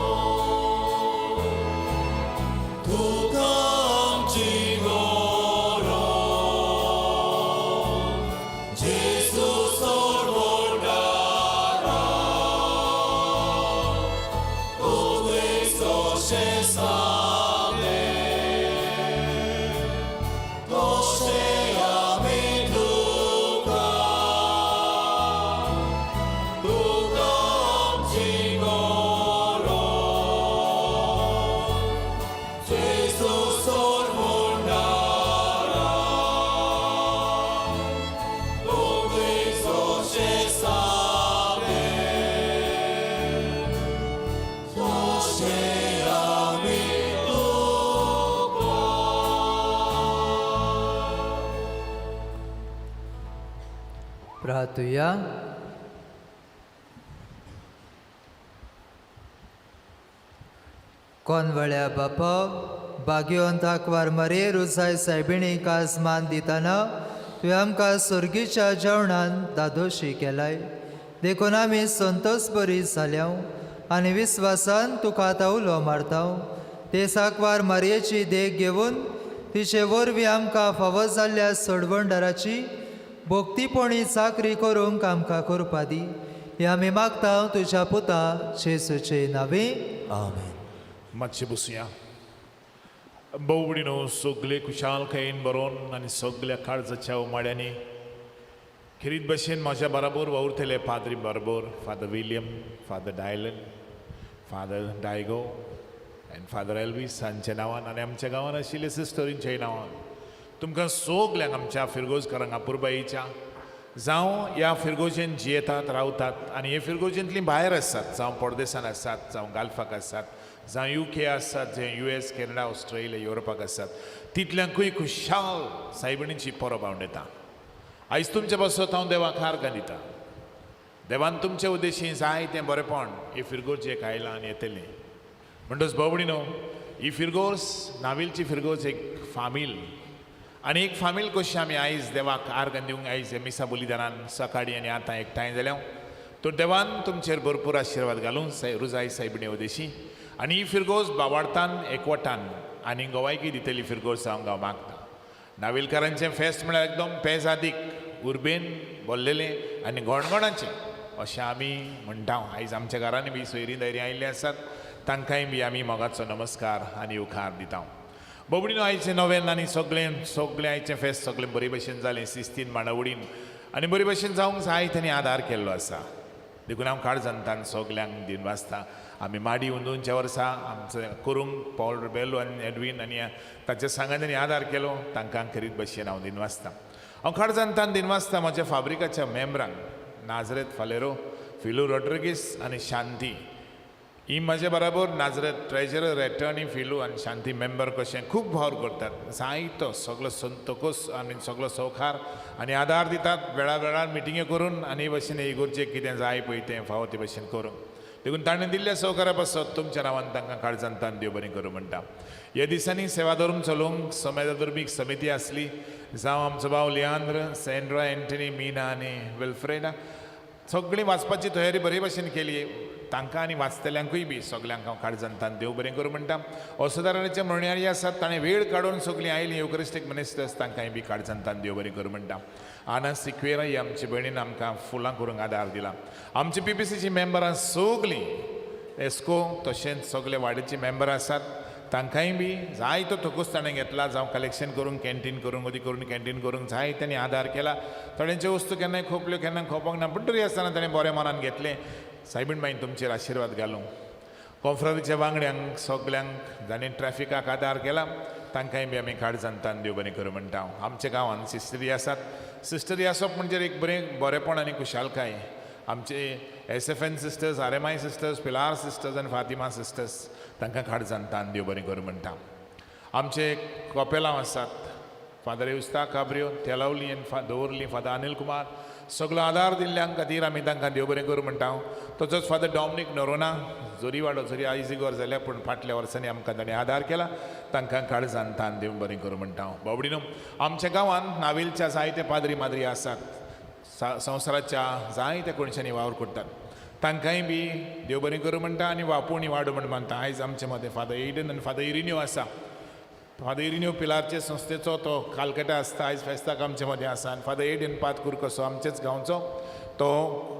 Speaker 3: तुका आमची गरज जेजू सोडवणदारा तशें सांगलें तशें आमी तुका तुका आमची गरज जेजू सोडवणदारा तशें सांगलें तशें आमी तुका.
Speaker 2: प्रार्थुया. कोनवळ्या बापा, बागयोन आंकवार मारये रुजाय सायबिणीक आज मान दितना तुवें आमकां सोर्गीच्या जेवणान दादोशी केलाय, देखून आमी संतोस बरी जाल्या आनी विस्वासान तुका आतां उलो मारता. ते आंकवार मारयेची देख घेवन तिचे वरवीं आमकां फावो जाल्ल्या सोडवणदाराची भक्तीपणी चाकरी करूंक आमकां करपा दी. हें आमी मागता तुज्या पुता जेजूचे नांवी.
Speaker 3: आमेन.
Speaker 10: मातशें बसुया. भोवडिनो, सगळे खुशालकायेन बरोवन आनी सगल्या काळजाच्या उमाळ्यांनी खेरीत भशेन म्हाज्या बराबर वावुरतले पाद्री बरोबर father William, father Dylan, father Diego आनी फादर एल्वीस हांच्या नांवान आनी आमच्या गांवान आशिल्ले सिस्टरींच्या नांवान तुमकां सगल्यांक आमच्या फिरगोजकारांक अपुरबायेच्या, जावं ह्या फिरगोजेन जियेतात रावतात आनी हे फिरगोजेंतलीं भायर आसात, जावं परदेसान आसात, जावं गाल्फाक आसात, जावं युके आसात, जे यूएस, कॅनडा, ऑस्ट्रेलिया, युरोपाक आसात, तितल्यांकूय खुशाल सायबिणीची परब हांव दिता. आयज तुमचे पासत हांव देवाक आर्गां दिता. देवान तुमचे उद्देशी जाय तें बरेपण ही फिरगोजेक आयलां आनी येतलें. म्हणटच बाबडी न्हू, ही फिरगोज नावेलची फिरगोज एक फामील आनी एक फामील कशी आमी आयज देवाक आर्गां दिवंक आयज हे मिसा बलिदानान सकाळीं आनी आतां एकठांय जाल्या. तर देवान तुमचेर भरपूर आशिर्वाद घालून रुजाय सायबिणे उद्देशी आनी ही फिरगोज बावाडतान एकवटान आनी गोवायकी दितली फिरगोज जावंक हांव मागता. नावेलकारांचें फेस्त म्हळ्यार एकदम पेजादीक उर्बेन बोल्लेलें आनी गोणगोणाचें अशें आमी म्हणटा. आयज आमच्या घरांनी बी सोयरीं दायरीं आयिल्लीं आसात, तांकांय बी आमी मोगाचो नमस्कार आनी उपकार दिता. बोबडीनो, आयचें नवेन आनी सगळें सगळें आयचें फेस्त सगळें बरे भशेन जालें, शिस्तीन मांडावळीन आनी बरे भशेन जावंक जाय तेणी आदार केल्लो आसा. देखून हांव काळजांतान सगल्यांक दिनवासता. आमी माडी अंदूच्या वर्सा आमचो करूंक पॉल रिबेलो आनी एडवीन आनी ताच्या सांगांनी आदार केलो, तांकां खेरीत भशेन हांव दिनवासता. हांव काळजांतान दिनवासता म्हज्या फाब्रिकाच्या मेंबरांक, नाजरेत फालेरो, फिलू रॉड्रिगीस आनी शांती ही म्हजे बराबर नाजरेत ट्रेजरर, एटर्नी फिलू आनी शांती मेंबर कशें खूब वावर करतात. जायतो सगलो संतोकोस आनी सगलो सवकार आनी आदार दितात वेळा वेळार मिटिंग्यो करून आनी हे भशेन इगोर्जेक कितें जाय पळय तें फावो ते भशेन करूंक. देखून ताणें दिल्ल्या सवकारा पासत तुमच्या नांवान तांकां काळजांतान देव बरें करूं म्हणटा. ह्या दिसांनी सेवाधर्म चलोवंक समाजाधर्मीक समिती आसली, जावं आमचो भाव लियांद्र, सेंड्रा, एंटनी, मीना आनी विल्फ्रेडा सगळीं वाचपाची तयारी बरे भशेन केली. तांकां आनी वाचतल्यांकूय बी सगल्यांक हांव काळजांतान देव बरें करूं म्हणटा. असदाराचे म्हणयारी आसात, ताणें वेळ काडून सगळीं आयलीं युक्रिस्टीक मिनिस्टर्स, तांकांय बी काळजांतान देव बरें करूं म्हणटा. आना सिक्वेरा ही आमची भयणीन आमकां फुलां करूंक आदार दिला. आमची पीपीसीची मेंबरां सगळीं एस्को तशेंच सगळे वाडीची मेंबरां आसात, तांकांय बी जायतो थोकोस ताणें घेतला, जावं कलेक्शन करूंक, कॅन्टीन करूंक, अदी करून कॅन्टीन करूंक जाय ताणें आदार केला. थोड्यांच्यो वस्तू केन्नाय खोपल्यो, केन्ना खोपोंक ना, पूण तरी आसतना ताणें बऱ्या मनान घेतलें. सायबीण मागीर तुमचेर आशिर्वाद घालूं. कॉन्फ्रादीच्या वांगड्यांक सगल्यांक जाणें ट्रॅफिकाक आदार केला, तांकांय बी आमी काळजान देव बरें करूं म्हणटा. आमच्या गांवांत सिस्टरी आसात. सिस्टरी आसप म्हणजे एक बरें बरेपण आनी खुशालकाय. आमचे SFN sisters, RMI sisters, Pilar sisters आनी फातिमा सिस्टर्स तांकां काळजान देव बरें करूं म्हणटा. आमचे कपेलांव आसात, फादर युस्ता काब्रियो, तेलावली आनी दवर्ली फादर अनिल कुमार, सगलो आदार दिल्ल्यां खातीर आमी तांकां देव बरें करूं म्हणटा. तसोच फादर डॉमनीक नोरोना, जोरीवाडो, जरी आयज इगोर जाल्या पूण फाटल्या वर्सांनी आमकां ताणें आदार केला, तांकां काळजान तान देव बरें करूं म्हणटा. बाबडीनो, आमच्या गांवांत नावेलच्या जायते पाद्री माद्री आसात, संवसाराच्या जायत्या कोनशांनी वावर करतात, तांकांय बी देव बरें करूं म्हणटा आनी वापोवणी वाडो म्हण मानता. आयज आमचे मदें फादर एडन आनी फादर इरिन्यू आसा. फादर इरिन्यू पिलारचे संस्थेचो तो कालकटा आसता, आयज फेस्ताक आमचे मदें आसा. आनी फादर एडन पातकूर कसो आमचेच गांवचो तो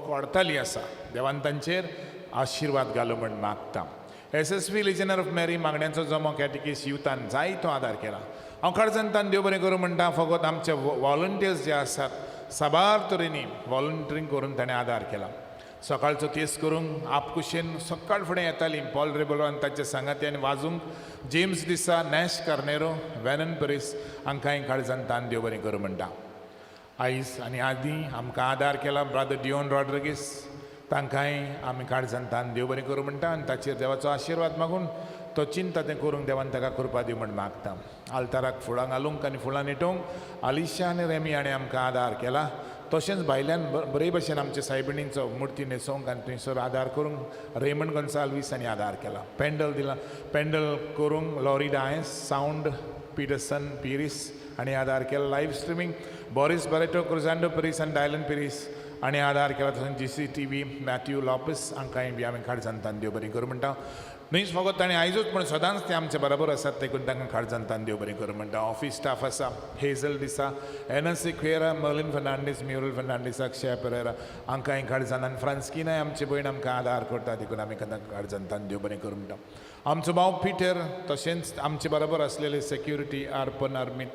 Speaker 10: कोडताली आसा. देवान तांचेर आशिर्वाद घालो म्हण मागता. SSV लिजनर ऑफ मॅरी मागण्यांचो जमो कॅटिकीस युथान जायतो आदार केला. हांव काळजान देव बरें करूं म्हणटा. फकत आमचे वॉलंटियर्स जे आसात साबार तरेनी वॉलंटियरींग करून ताणें आदार केला. सकाळचो तेस करूंक आपकुशेन सकाळ फुडें येतालीं पॉल रेबलो आनी ताच्या सांगात्यान वाजूंक James D'Sa, Nash Carneiro, venom परीस हांकांय काळजान तान देव बरें करूं म्हणटा. आयज आनी आदीं आमकां आदार केला ब्रादर डिओन रॉड्रिगीस, तांकांय आमी काळजान तान देव बरें करूं म्हणटा आनी ताचेर देवाचो आशिर्वाद मागून तो चिंता तें करूंक देवान ताका कृपा दी म्हण मागता. आल्ताराक फुलां घालूंक आनी फुलां निटोवंक आलिशा आनी रेमी हाणें आमकां आदार केला. तशेंच भायल्यान बरे भशेन आमचे सायबिणींचो मुर्ती न्हेसोवंक आनी थंयसर आदार करूंक रेमंड गोन्साल्वीस हांणी आदार केला. पेंडल दिला, पेंडल करूंक लॉरी डायस, सावंड पिटरसन पिरीस हांणी आदार केला. लायव्ह स्ट्रिमींग बोरीस बरेटो, क्रुजांडो पिरीस आनी डायलन पिरीस हांणी आदार केला. तशेंच GCTV Matthew Lopes हांकांय बी आमी काळजान देव बरें करूं म्हणटा. न्हयच फकत ताणें आयजूच पूण सदांच ते आमचे बरोबर आसात, देखून तांकां काळजान देव बरें करूं म्हणटा. ऑफीस स्टाफ आसा, Hazel D'Sa, Ines Sequeira, Merlin Fernandes, Muriel Fernandes, Akshaya Pereira हांकांय काळजान आनी फ्रांस्किनाय आमचे भयण आमकां आदार करता, देखून आमी तांकां काळजान देव बरें करूं म्हणटा. आमचो भाव पिटर तशेंच आमचे बरोबर आसलेले सेक्युरिटी अर्पण आर्मीत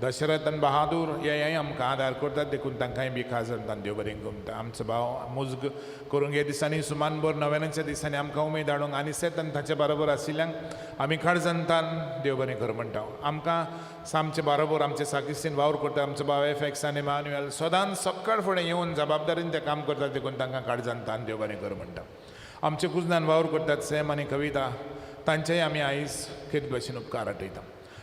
Speaker 10: दशरथ आनी बहादूर हेय आमकां आदार करतात, देखून तांकांय बी काळजान देव बरें करूं म्हणटा. आमचो भाव मुजग करूंक ह्या दिसांनी सुमानभर नव्यानाच्या दिसांनी आमकां उमेद हाडूंक आनी सेत आनी ताचे बरोबर आशिल्ल्यांक आमी काळजान देव बरें करूं म्हणटा. आमकां आमचे बरोबर आमचे साकिस्तीन वावर करता आमचो भाव एफएक्स आनी मान्युएल सदांच सकाळ फुडें येवन जबाबदारीन ते काम करतात, देखून तांकां काळजान देव बरें करूं म्हणटा. आमचे कुजनान वावर करतात सॅम आनी कविता, तांचेय आमी आयज खेत भशेन उपकार आठयता.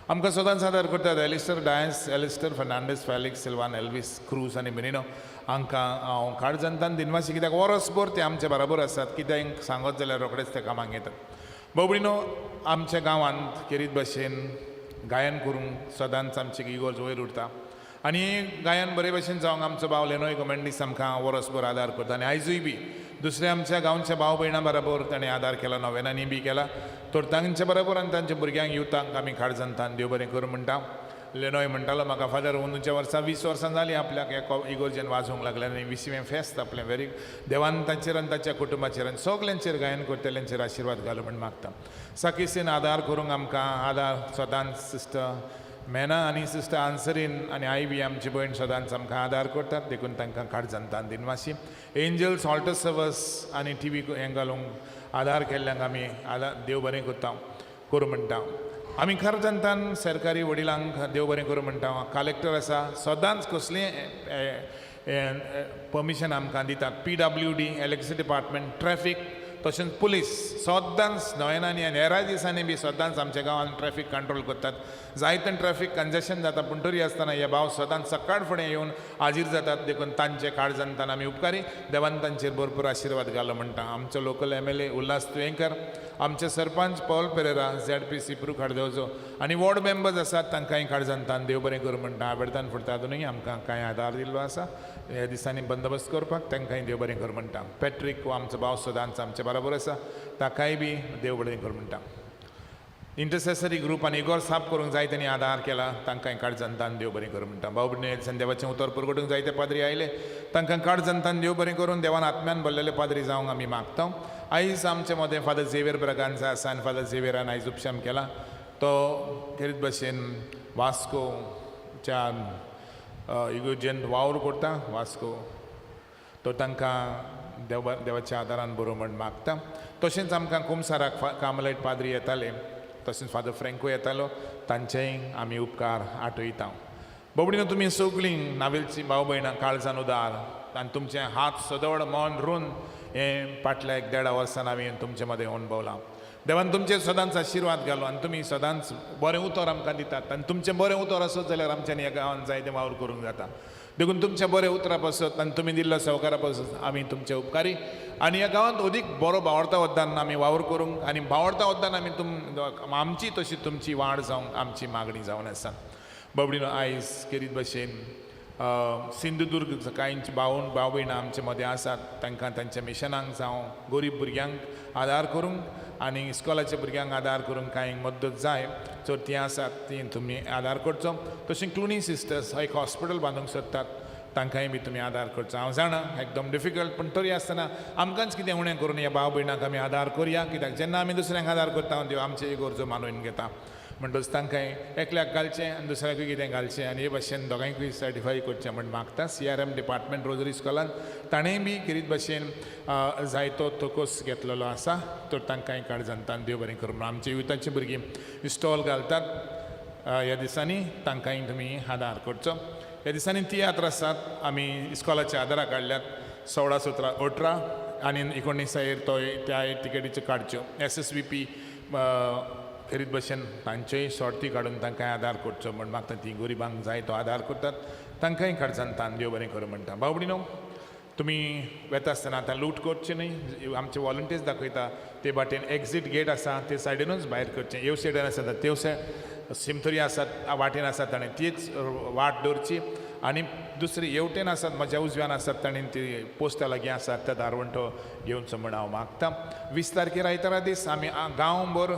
Speaker 10: आमकां सदांच आदार करतात Alistair Dias, Alistair Fernandes, Felix Silvan, Elvis Cruz आनी मिनिनो हांकां हांव काळजान दिनवासी, कित्याक वरसभर ते आमचे बरोबर आसात. कित्याक सांगत जाल्यार रोखडेच ते कामाक येतात. बाबडीनो, आमच्या गांवांत खेरीत भशेन गायन करूंक सदांच आमचे इगोर्ज वयर उरता आनी गायन बरे भशेन जावंक आमचो भाव लेनोय गोमेंडीस आमकां वरसभर आदार करता आनी आयजूय बी दुसऱ्या आमच्या गांवच्या भाव भयणां बरोबर ताणें आदार केला, नव्यानांनी बी केला. तर तांचे बरोबर आनी तांच्या भुरग्यांक युथांक आमी काळजान देव बरें करूं म्हणटा. लेनोय म्हणटालो म्हाका, फादर अंदूच्या वर्सा 20 वर्सां जालीं आपल्याक ह्या इगोर्जेन वाजोवंक लागलें आनी 20वें फेस्त आपलें वेरी देवान तांचेर आनी ताच्या कुटुंबाचेर आनी सगल्यांचेर गायन करतल्यांचेर आशिर्वाद घालो म्हण मागता. साकिसीन आदार करूंक आमकां आदार सदांच सिस्टर मेना आनी सिस्टर आन्सरीन आनी आई बी आमची भयण सदांच आमकां आदार करतात, देखून तांकां काळजान दिनवासी. एंजल्स ऑल्टर सर्वस आनी टीवी हें घालूंक आदार केल्ल्यांक आमी आदार देव बरें करता करूं म्हणटा. आमी काळजान सरकारी वडिलांक देव बरें करूं म्हणटा. कलेक्टर आसा सदांच कसलीय परमिशन आमकां दितात. PWD, electricity department, traffic तशेंच पुलीस सदांच नव्यानांनी आनी हेराय दिसांनी बी सदांच आमच्या गांवांत ट्रॅफीक कंट्रोल करतात. जायते ट्रॅफीक कंजेशन जाता पूण तरी आसतना हे भाव सदांच सकाळ फुडें येवन हाजीर जातात, देखून तांचे काळजान आमी उपकारी. देवान तांचेर भरपूर आशिर्वाद घालो म्हणटा. आमचो लोकल MLA Ulhas Tuyenkar, आमचे सरपंच पॉल पेरेरा, ZP सिप्रू खाडदेवचो आनी वॉर्ड मेंबर्स आसात तांकांय काळजान देव बरें करूं म्हणटा. आबेडतान फुडतादूनय आमकां कांय आदार दिल्लो आसा ह्या दिसांनी बंदोबस्त करपाक, तांकांय देव बरें करूं म्हणटा. पॅट्रीक हो आमचो भाव सदांच आमचे बरोबर आसा, ताकाय बी देव बरें करूं म्हणटा. इंटरसेसरी ग्रूप आनी इगोर साफ करूंक जाय तेणी आदार केला, तांकांय काळजान देव बरें करूं म्हणटा. भाव भयणी देवाचें उतर परगटूंक जायते पाद्री आयले, तांकां काळजान देव बरें करून देवान आत्म्यान भरलेले पाद्री जावंक आमी मागता. आयज आमचे मदें फादर झेवियर ब्रागांजा आसा आनी फादर झेवियरान आयज उपशम केला. तो खेरीत भशेन वास्कोच्या इगोर्जेन वावर करता वास्को, तो तांकां देवाच्या आदारान बरो म्हण मागता. तशेंच आमकां कुमसाराक कार्मलायट पाद्री येताले, तशेंच फादर फ्रँको येतालो तांचेय आमी उपकार आठयता. बाबडीनो तुमी सगळीं नावेलची भाव भयणां काळजान उदार आनी तुमचे हात सदळ मन रून हें फाटल्या एक देडा वर्सान हांवें तुमचे मदें अणभवलां. देवान तुमचेर सदांच आशिर्वाद घालो आनी तुमी सदांच बरें उतर आमकां दितात आनी तुमचें बरें उतर आसत जाल्यार आमच्यानी ह्या गांवांत जायतें वावर करूंक जाता. देखून तुमच्या बरें उतरा पासत आनी तुमी दिल्लो सहकारा पासत आमी तुमचे उपकारी आनी ह्या गांवांत अदीक बरो बावडता वद्दान आमी वावर करूंक आनी बावडता वद्दान आमी आमची तशी तुमची वाड जावंक आमची मागणी जावन आसा. बाबडीनो आयज केरीत भशेन सिंधुदुर्ग कांय भाव भयणां आमचे मदें आसात तांकां तांच्या मिशनांक जावं गरीब भुरग्यांक आदार करूंक आनी इस्कॉलाच्या भुरग्यांक आदार करूंक कांय मदत जाय तर तीं आसात तीं तुमी आदार करचो. तशें क्लुनी सिस्टर्स एक हॉस्पिटल बांदूंक सोदतात तांकांय बी तुमी आदार करचो. हांव जाणा एकदम डिफिकल्ट पूण तरी आसतना आमकांच कितें उणें करून ह्या भाव भयणांक आमी आदार करुया कित्याक जेन्ना आमी दुसऱ्यांक आदार करता देव आमची गरजो मानून घेता. म्हणटच तांकां एकल्याक घालचें आनी दुसऱ्याकूय कितें घालचें आनी हे भाशेन दोगांयकूय सर्टिफाय करचें म्हण मागता. CRM department rosary स्कॉलान ताणेंय बी खेरीत भाशेन जायतो तोकोस घेतलेलो आसा तर तांकांय काळजान तान देव बरें करूं. आमच्या युथाची भुरगीं स्टॉल घालतात ह्या दिसांनी तांकांय तुमी आदार करचो. ह्या दिसांनी तियात्र आसात आमी इस्कॉलाच्या आदारा काडल्यात 16, 17, 18 आनी 19 तो त्या टिकेटीच्यो काडच्यो. SSVP खेरीत भशेन तांचेय शॉर्टी काडून तांकां आदार करचो म्हण मागता. ती गरिबांक जाय तो आदार करतात तांकांय काळजान तान देव बरें करूं म्हणटा. बाबडीनो तुमी वेता आसतना आतां लूट करचें न्हय, आमचे वॉलंटियर्स दाखयता ते वाटेन एक्झीट गेट आसा ते सायडीनूच भायर करचें. येव सायडीन आसा तेव सायड सिमतरी आसात वाटेन आसात ताणें तीच वाट दवरची आनी दुसरी येवटेन आसात म्हज्या उजव्यान आसात ताणें ती पोस्टा लागीं आसात त्या दारवंटो घेवचो म्हण हांव मागता. 20 तारखेर आयतारा दीस आमी गांवभर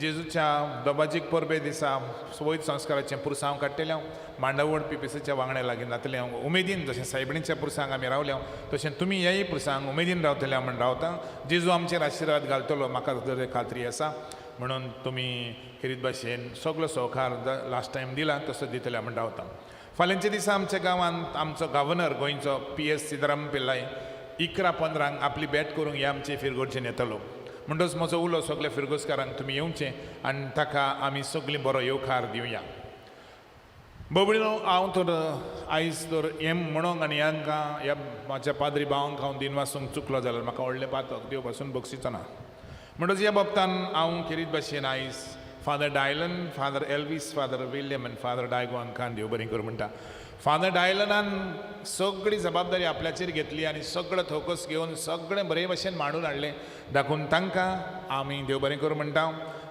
Speaker 10: जेजूच्या दोबाजीक परबे दिसा वैद संस्काराचें पुरसांव काडटलें हांव मांडावळ PPCच्या वांगड्या लागीं जातलें हांव उमेदीन जशें सायबिणीच्या पुरसांक आमी रावले हांव तशें तुमी ह्याय पुरसांक उमेदीन रावतले म्हण रावता. जेजू आमचेर आशिर्वाद घालतलो म्हाका जर खात्री आसा म्हणून तुमी खेरीत भाशेन सगलो सहकार लास्ट टायम दिला तसो दितले म्हण रावता. फाल्यांच्या दिसा आमच्या गांवांत आमचो गव्हर्नर गोंयचो PS Sitaram Pillai 11:15 आपली भेट करूंक ह्या आमचे फिरगोर्जेन येतलो. म्हणटच म्हजो उलो सगल्या फिरगोजकारांक तुमी येवचें आनी ताका आमी सगळीं बरो येवकार दिवया. बाबडीनो हांव तर आयज तर हें म्हणूंक आनी हांकां ह्या म्हाज्या पाद्री भावांक हांव दिनवासूंक चुकलो जाल्यार म्हाका व्हडलें पातक देव पासून बक्षिचो ना. म्हणटच ह्या बाबतान हांव खेरीत भाशेन आयज Father Dylan, Father Elvis, Father William आनी फादर डायगो हांकां देव बरें करूं म्हणटा. फादर डायलनान सगळी जबाबदारी आपल्याचेर घेतली आनी सगळो थोकस घेवन सगळें बरे भशेन मांडून हाडलें दाखोवन तांकां आमी देव बरें करूं म्हणटा.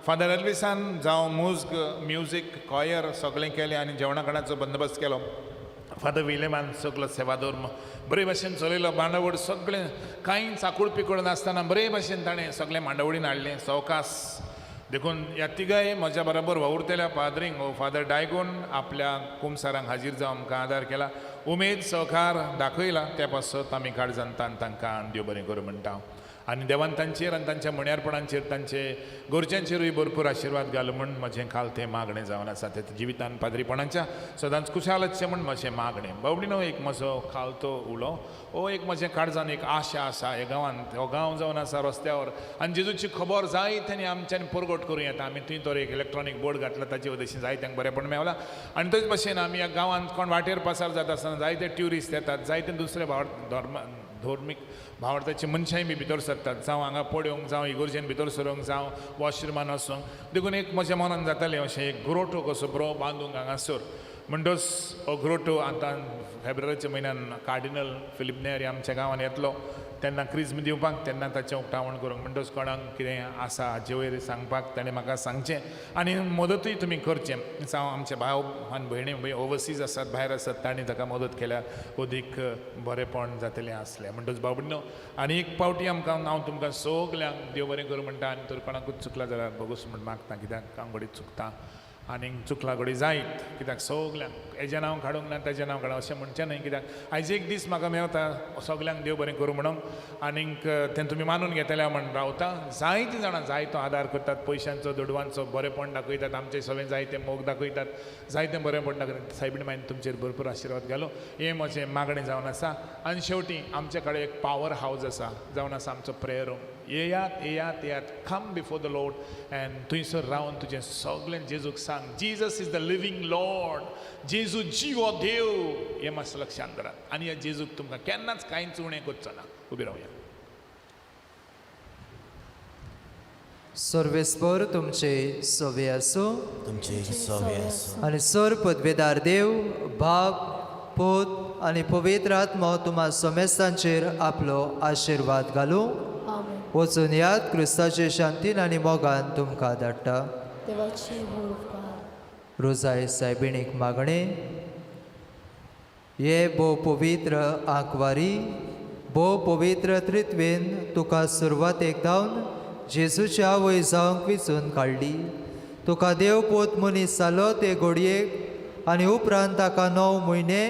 Speaker 10: फादर एल्विसान जावं मुज्ग म्युजीक कॉयर सगळें केलें आनी जेवणा खाणाचो बंदोबस्त केलो. फादर विलियमान सगलो सेवाधर्म बरे भशेन चलयलो मांडावळ सगळें कांय चाकूळ पिकूळ नासतना बरे भशेन ताणें सगळें मांडावळीन हाडलें सवकास. देखून ह्या तिगाय म्हज्या बरोबर वावुरतल्या पाद्रींक हो फादर डायगोन आपल्या कुमसारांक हाजीर जावन आमकां आदार केला उमेद सहकार दाखयला त्या पासत आमी काळजान तांकां देव बरें करूं म्हणटा. आनी देवान तांचेर आनी तांच्या म्हण्यारपणांचेर तांचे गरजांचेरूय भरपूर आशिर्वाद घालो म्हूण म्हजें खाल तें मागणें जावन आसा. ते जिवितान पाद्रीपणाच्या सदांच खुशाल आसचें म्हूण म्हजें मागणें. बाबडीनो एक म्हजो खालतो उलो हो एक म्हजें काळजान एक आशा आसा ह्या गांवांत हो गांव जावन आसा रस्त्यावर आनी जेजूची खबर जायत्यांनी आमच्यांनी परगट करूं येता. आमी थंय तर एक इलेक्ट्रॉनीक बोर्ड घातला ताचे वटेन जायत्यांक बरेंपण मेवलां आनी तशें भशेन आमी ह्या गांवांत कोण वाटेर पासार जाता आसतना जायते ट्युरिस्ट येतात जायते दुसरे भाव धर्म धर्मीक भावार्थाची मनशांय बी भितर सरतात जावं हांगा पळोवंक जावं इगोर्जेन भितर सरूंक जावं वॉशरुमान वचूंक. देखून एक म्हज्या मनान जातालें अशें एक ग्रोटो कसो बरो बांदूंक हांगासर म्हणटच हो ग्रोटो आतां फेब्रुवारीच्या म्हयन्यान कार्डिनल फिलीप नेरी आमच्या गांवांत येतलो तेन्ना क्रिज्म दिवपाक तेन्ना ताचें उक्तावण करूंक. म्हणटच कोणाक कितें आसा हाचे वयर सांगपाक ताणें म्हाका सांगचें आनी मदतूय तुमी करचें. जावं आमचे भाव आनी भयणी ओवरसीज आसात भायर आसात तांणी ताका मदत केल्यार अदीक बरेंपण जातलें आसलें. म्हणटच बाबडीनो आनी एक पावटी आमकां हांव तुमकां सगल्यांक देव बरें करूं म्हणटा आनी तर कोणाकूच चुकला जाल्यार भोगोस म्हण मागता कित्याक हांव घडये चुकता आनीक चुकला घडये जायत कित्याक सगल्यांक हेजें नांव काडूंक ना ताजें नांव काडूंक अशें म्हणचें न्हय कित्याक आयज एक दीस म्हाका मेवता सगल्यांक देव बरें करूं म्हणून आनीक तें तुमी मानून घेतले म्हण रावता. जायतीं जाणां जायतो आदार करतात पयशांचो दुडवांचो बरेंपण दाखयतात आमचे सगळें जायतें मोग दाखयतात जायतें बरेंपण दाखयतात. सायबीण मायन तुमचेर भरपूर आशिर्वाद घालो हें म्हजें मागणें जावन आसा. आनी शेवटी आमचे कडेन एक पावर हावज आसा जावन आसा आमचो प्रेयर रूम. येयात येयात येयात. Come before the Lord and थंयसर रावन तुजें सगळें जेजूक सांग. Jesus is the living Lord. जेजू जिवो देव हें मातशें लक्षांत धरात आनी ह्या जेजूक तुमकां केन्नाच कांयच उणें करचो ना. उबी रावया.
Speaker 2: सर्वेस्पर तुमचे सोवे आसूं.
Speaker 3: तुमचे सोवे आसूं.
Speaker 2: आनी सर पदवेदार देव बाप पूत आनी पवित्र आत्मो तुमा समेस्तांचेर आपलो आशिर्वाद घालूं.
Speaker 5: आमेन.
Speaker 2: वचून याद क्रिस्ताचे शांतीन आनी मोगान तुमकां धाडटा.
Speaker 5: देवाचे व्हड उपकार.
Speaker 2: रोजाय सायबिणीक मागणें. हे भोव पवित्र आंकवारी भोव पवित्र त्रित्वेन तुका सुरवातेक धावन जेजूची आवय जावंक विचून काडली. तुका देव पोत मनीस जालो ते घोडयेक आनी उपरांत ताका 9 म्हयने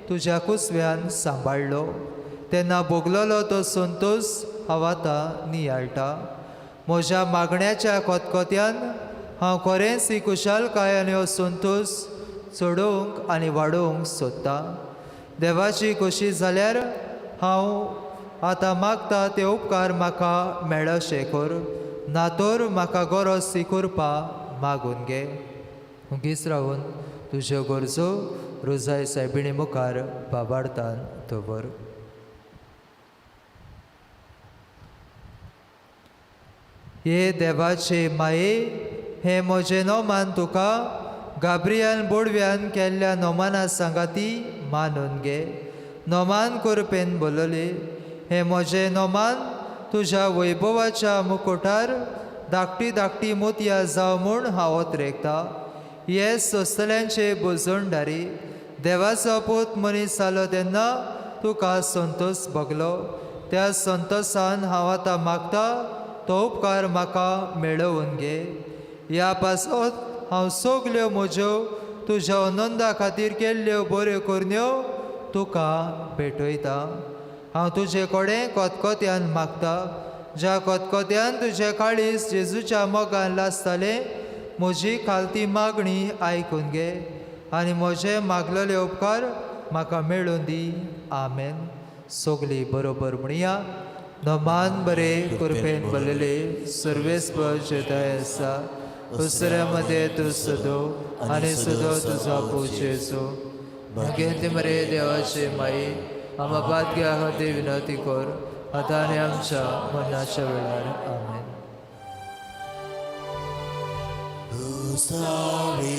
Speaker 2: तुज्या कुसव्यान सांबाळ्ळो. तेन्ना भोगलेलो तो संतोश हांव आतां नियाळटा. म्हज्या मागण्याच्या कोतकोत्यान हांव खरेंच ही कुशालकाय आनी हो संतोश चडोवंक आनी वाडोवंक सोदतां. देवाची खोशी जाल्यार हांव आतां मागता ते उपकार म्हाका मेळशे कर, ना तर म्हाका गरज ती करपा मागून घे. हुगीच रावन तुज्यो गरजो रोजाय सायबिणी मुखार बाबार्तान दवर. हे देवाचे माये, हें म्हजें नोमान तुका गाब्रियान बोडव्यान केल्ल्या नोमाना सांगाती मानून घे. नोमान करपेन बोलले, हें म्हजें नोमान तुज्या वैभवाच्या मुकोटार धाकटी धाकटी मोतयां जावं म्हूण हांव ओतरेकता. हे सोंसतल्यांचे बोजोणदारी देवाचो पूत मनीस जालो तेन्ना तुका संतोश भोगलो. त्या संतोशान हांव आतां मागता तो उपकार म्हाका मेळोवन घे. ह्या पासत हांव सगल्यो म्हज्यो तुज्या आनंदा खातीर केल्ल्यो बऱ्यो करण्यो तुका भेटयता. हांव तुजे कडेन कोतकोत्यान मागता, ज्या कोतकोत्यान तुजें काळीज जेजूच्या मोगान लासतालें म्हजी खालती मागणी आयकून घे आनी म्हजे मागलेले उपकार म्हाका मेळून दी. आमेन. सगली बरोबर म्हणया. नमान बरे कृपेन भरलेले सर्वेस्पर जेताय आसा, दुसऱ्या मदें तूं सदो आनी सदो तुजो पोचेचो. मागीर मरे देवाचे माई, आमा भाग्या खातीर विनंती कर आतां आनी आमच्या मरणाच्या वेळार. आमेन.
Speaker 3: Soy